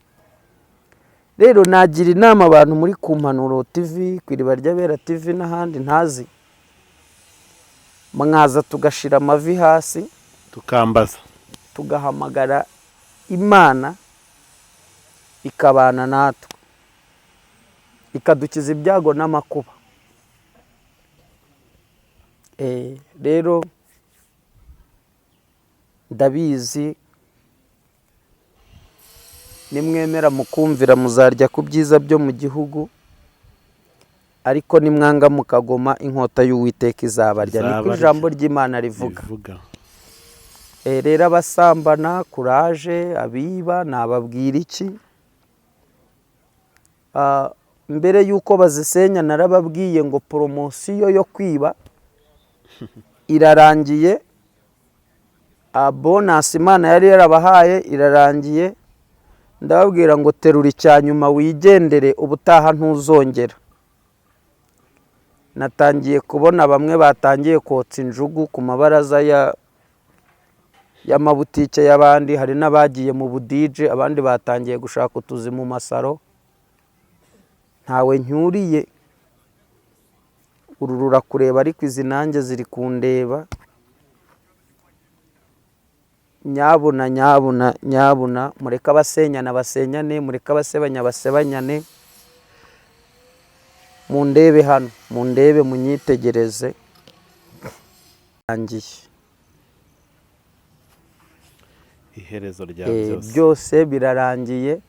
Rero nagira inama abantu muri ku Mpanuro TV, ku Iriba ry'Abera TV n'ahandi ntazi, mwaza tugashira amavi hasi, tukambaza, tugahamagara Imana ikabana natwe, ikadukiza ibyago n'amakuba. Rero ndabizi nimwemera mukumvira muzarya ku byiza byo mu gihugu, ariko nimwanga mukagoma inkota y'Uwiteka izabarya. Niko Izabarya. ijambo ry'Imana rivuga. Rivuga. Rero abasambana kuraje, abiba nababwira iki? Mbere y'uko bazisenya narababwiye ngo poromosiyo yo kwiba irarangiye, bonus Imana yari yarabahaye irarangiye. Ndababwira ngo terura icya nyuma wigendere, ubutaha ntuzongera. Natangiye kubona bamwe batangiye kotsa injugu ku mabaraza y'amabutike y'abandi, hari n'abagiye mu budije, abandi batangiye gushaka utuzi mu masaro. Ntawe ncyuriye, uru rurakureba ariko izi nanjye ziri kundeba. Nyabuna, nyabuna, nyabuna, mureke abasenyana basenyane, mureke abasebanya basebanyane, mundebe hano, mundebe, munyitegereze. Rangiye. Iherezo rya byose. Byose birarangiye.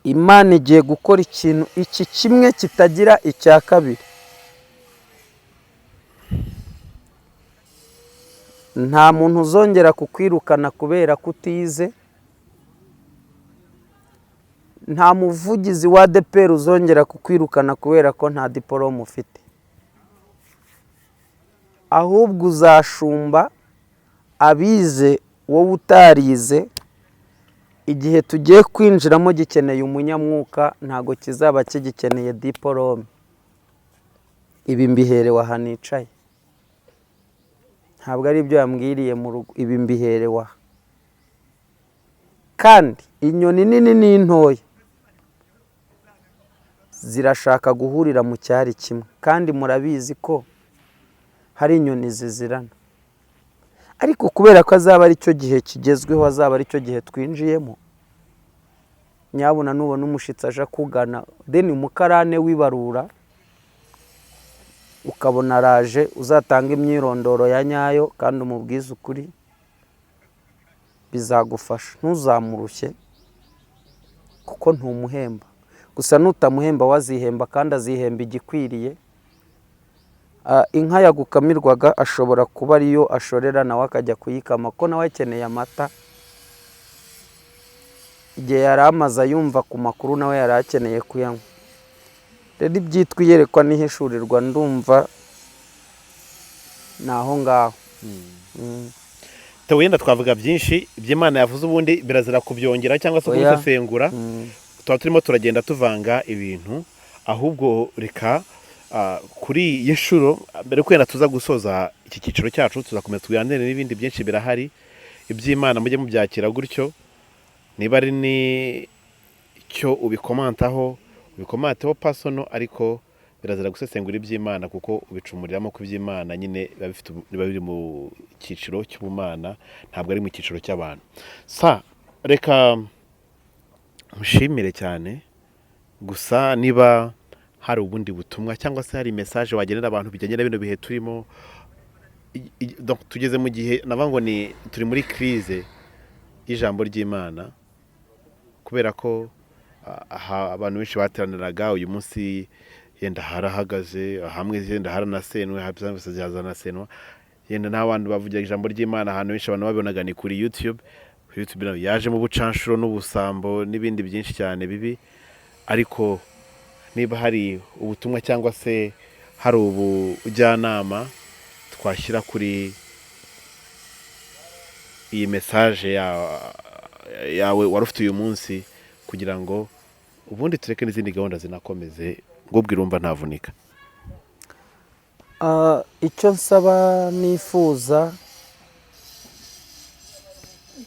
Imana igiye gukora ikintu iki kimwe kitagira icya kabiri. Nta muntu uzongera kukwirukana kubera ko utize, nta muvugizi wa ADEPR uzongera kukwirukana kubera ko nta diporome ufite, ahubwo uzashumba abize wowe utarize. Igihe tugiye kwinjiramo gikeneye umunyamwuka, ntago kizaba kigikeneye diporome. Ibi mbiherewe aha nicaye, ntabwo ari ibyo yambwiriye mu rugo, ibi mbiherewe aha. Kandi inyoni nini n'intoya zirashaka guhurira mu cyari kimwe, kandi murabizi ko hari inyoni zizirana, ariko kubera ko azaba ari cyo gihe kigezweho, azaba ari cyo gihe twinjiyemo, nyabuna nubona umushitsi aje akugana, deni umukarane w'ibarura ukabona araje, uzatanga imyirondoro ya nyayo kandi umubwize ukuri, bizagufasha. Ntuzamurushye kuko ntumuhemba, gusa nutamuhemba wazihemba, kandi azihemba igikwiriye. Inka yagukamirwaga ashobora kuba ariyo ashorera nawe akajya kuyikama, ko nawe akeneye amata. Igihe yari amaze ayumva ku makuru nawe yari akeneye kuyanywa. Rero ibyitwa iyerekwa n'ihishurirwa ndumva ni aho ngaho. Wenda twavuga byinshi iby'Imana yavuze, ubundi birazira kubyongera cyangwa se kubisesengura, tuba turimo turagenda tuvanga ibintu. Ahubwo reka kuri iyi nshuro, mbere ko wenda tuza gusoza iki cyiciro cyacu, tuzakomeza tuganire n'ibindi byinshi birahari. Iby'Imana mujye mubyakira gutyo, niba ari n'icyo ubikomantaho ubikomanteho personal, ariko birazira gusesengura iby'Imana kuko ubicumuriramo, ko iby'Imana nyine biba biri mu cyiciro cy'ubumana, ntabwo ari mu cyiciro cy'abantu. Sa reka mushimire cyane. Gusa niba hari ubundi butumwa cyangwa se hari message wagenera abantu bijyanye na bino bihe turimo, tugeze mu gihe navuga ngo ni turi muri crise y'ijambo ry'Imana, kubera ko abantu benshi bateraniraga uyu munsi yenda harahagaze, hamwe yenda haranasenwe, hazanasenwa, yenda n'abantu bavugira ijambo ry'Imana ahantu henshi abantu babibonaga ni kuri YouTube. YouTube nayo yaje mu bucanshuro n'ubusambo n'ibindi byinshi cyane bibi. Ariko niba hari ubutumwa cyangwa se hari ubujyanama twashyira kuri iyi message yawe wari ufite uyu munsi, kugira ngo ubundi tureke n'izindi gahunda zinakomeze, ngo ubwire urumva ntavunika. Icyo nsaba nifuza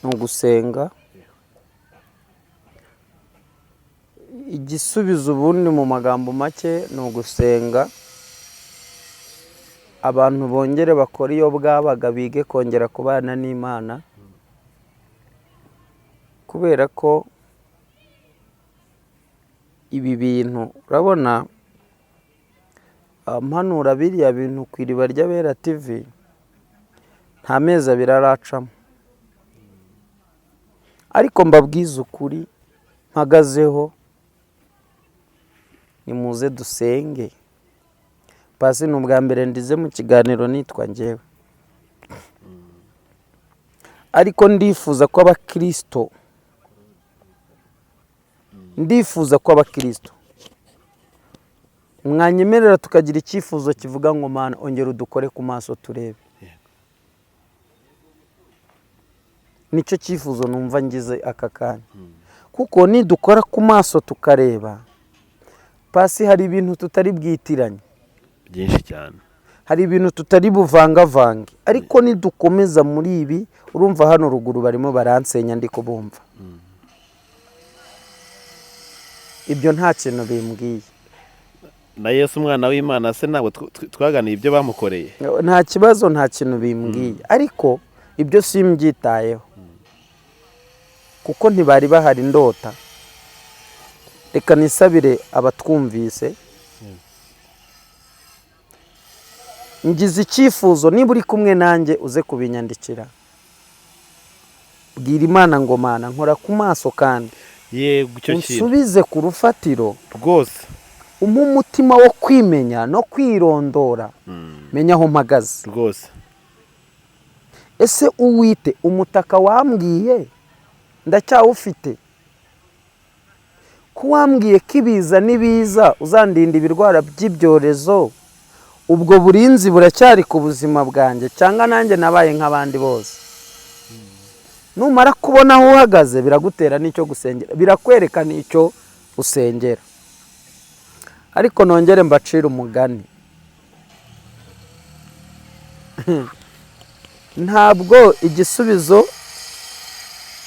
ni ugusenga. Igisubizo ubundi mu magambo make ni ugusenga, abantu bongere bakore iyo bwabaga, bige kongera kubana n'Imana, kubera ko ibi bintu urabona, mpanura biriya bintu ku Iriba ry'Abera TV nta mezi abiri aracamo, ariko mbabwize ukuri mpagazeho, nimuze dusenge. Pasi ni ubwa mbere ndize mu kiganiro nitwa njyewe, ariko ndifuza ko abakristo, ndifuza ko abakristo mwanyemerera tukagira icyifuzo kivuga ngo Mana ongera udukore ku maso turebe. Nicyo cyifuzo numva ngize aka kanya, kuko nidukora ku maso tukareba, Pasi hari ibintu tutari bwitiranye byinshi cyane, hari ibintu tutari buvangavange, ariko nidukomeza muri ibi, urumva hano ruguru barimo baransenya ndi kubumva, ibyo nta kintu bimbwiye. Na Yesu umwana w'Imana se ntabwo twaganiye ibyo bamukoreye, nta kibazo, nta kintu bimbwiye, ariko ibyo simbyitayeho kuko ntibari bahari ndota. Reka nisabire abatwumvise, ngize icyifuzo, niba uri kumwe nanjye uze kubinyandikira. Bwira Imana ngo: "Mana, nkora ku maso kandi Yego, icyo kintu. unsubize ku rufatiro, Rwose. umpe umutima wo kwimenya no kwirondora, menya aho mpagaze." Rwose. Ese uwite umutaka wambwiye ndacyawufite? Ko wambwiye ko ibiza n'ibiza uzandinda ibirwara by'ibyorezo, ubwo burinzi buracyari ku buzima bwanjye, cyangwa nanjye nabaye nk'abandi bose? Numara kubona aho uhagaze, biragutera n'icyo gusengera, birakwereka n'icyo usengera. Ariko nongere mbacire umugani: ntabwo igisubizo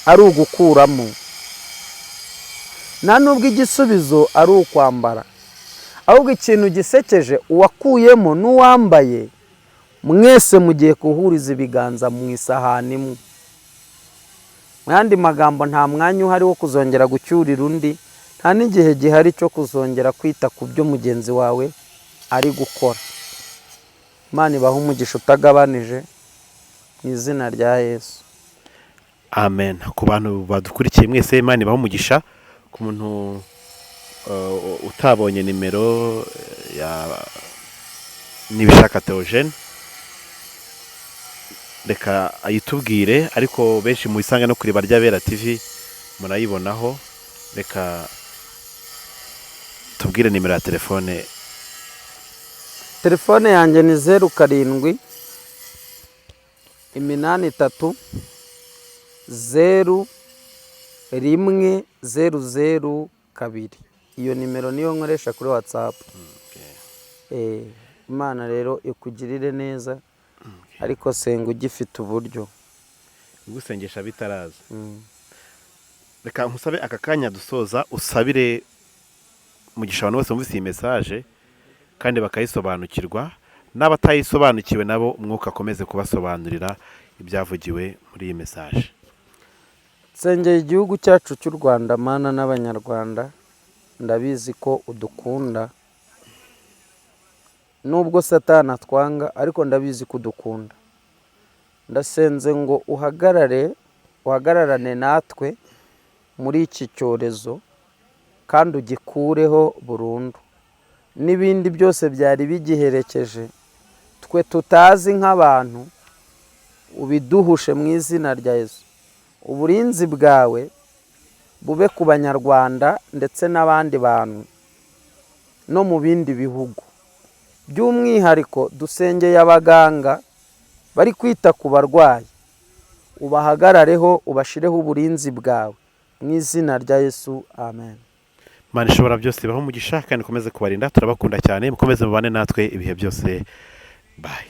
ari ugukuramo, nta nubwo igisubizo ari ukwambara, ahubwo ikintu gisekeje, uwakuyemo n'uwambaye mwese mugiye guhuriza ibiganza mu isahani imwe. Mu yandi magambo, nta mwanya uhari wo kuzongera gucyurira undi, nta n'igihe gihari cyo kuzongera kwita ku byo mugenzi wawe ari gukora. Imana ibaha umugisha utagabanije mu izina rya Yesu. Amen. Ku bantu badukurikiye mwese, Imana ibahe umugisha. Ku muntu utabonye nimero ya Nibishaka Theogene, reka ayitubwire, ariko benshi muyisanga no kuri Ryabera TV murayibonaho. Reka tubwire nimero ya telefone. Telefone yanjye ni 0783 010 02. Iyo nimero niyo nkoresha kuri WhatsApp. Imana rero ikugirire neza, ariko senga ugifite uburyo. Gusengesha bitaraza. Reka nkusabe aka kanya dusoza, usabire umugisha abantu bose bumvise iyi message kandi bakayisobanukirwa, n'abatayisobanukiwe nabo Umwuka akomeze kubasobanurira ibyavugiwe muri iyi message. Nsengeye igihugu cyacu cy'u Rwanda, Mana, n'Abanyarwanda. Ndabizi ko udukunda nubwo Satani atwanga, ariko ndabizi ko udukunda. Ndasenze ngo uhagarare, uhagararane natwe muri iki cyorezo kandi ugikureho burundu n'ibindi byose byari bigiherekeje twe tutazi nk'abantu, ubiduhushe mu izina rya Yesu. Uburinzi bwawe bube ku Banyarwanda ndetse n'abandi bantu no mu bindi bihugu. By'umwihariko dusengeye abaganga bari kwita ku barwayi, ubahagarareho, ubashireho uburinzi bwawe mu izina rya Yesu, amen. Imana ishobora byose ibahe umugisha kandi ikomeze kubarinda. Turabakunda cyane, mukomeze mubane natwe ibihe byose. Bye.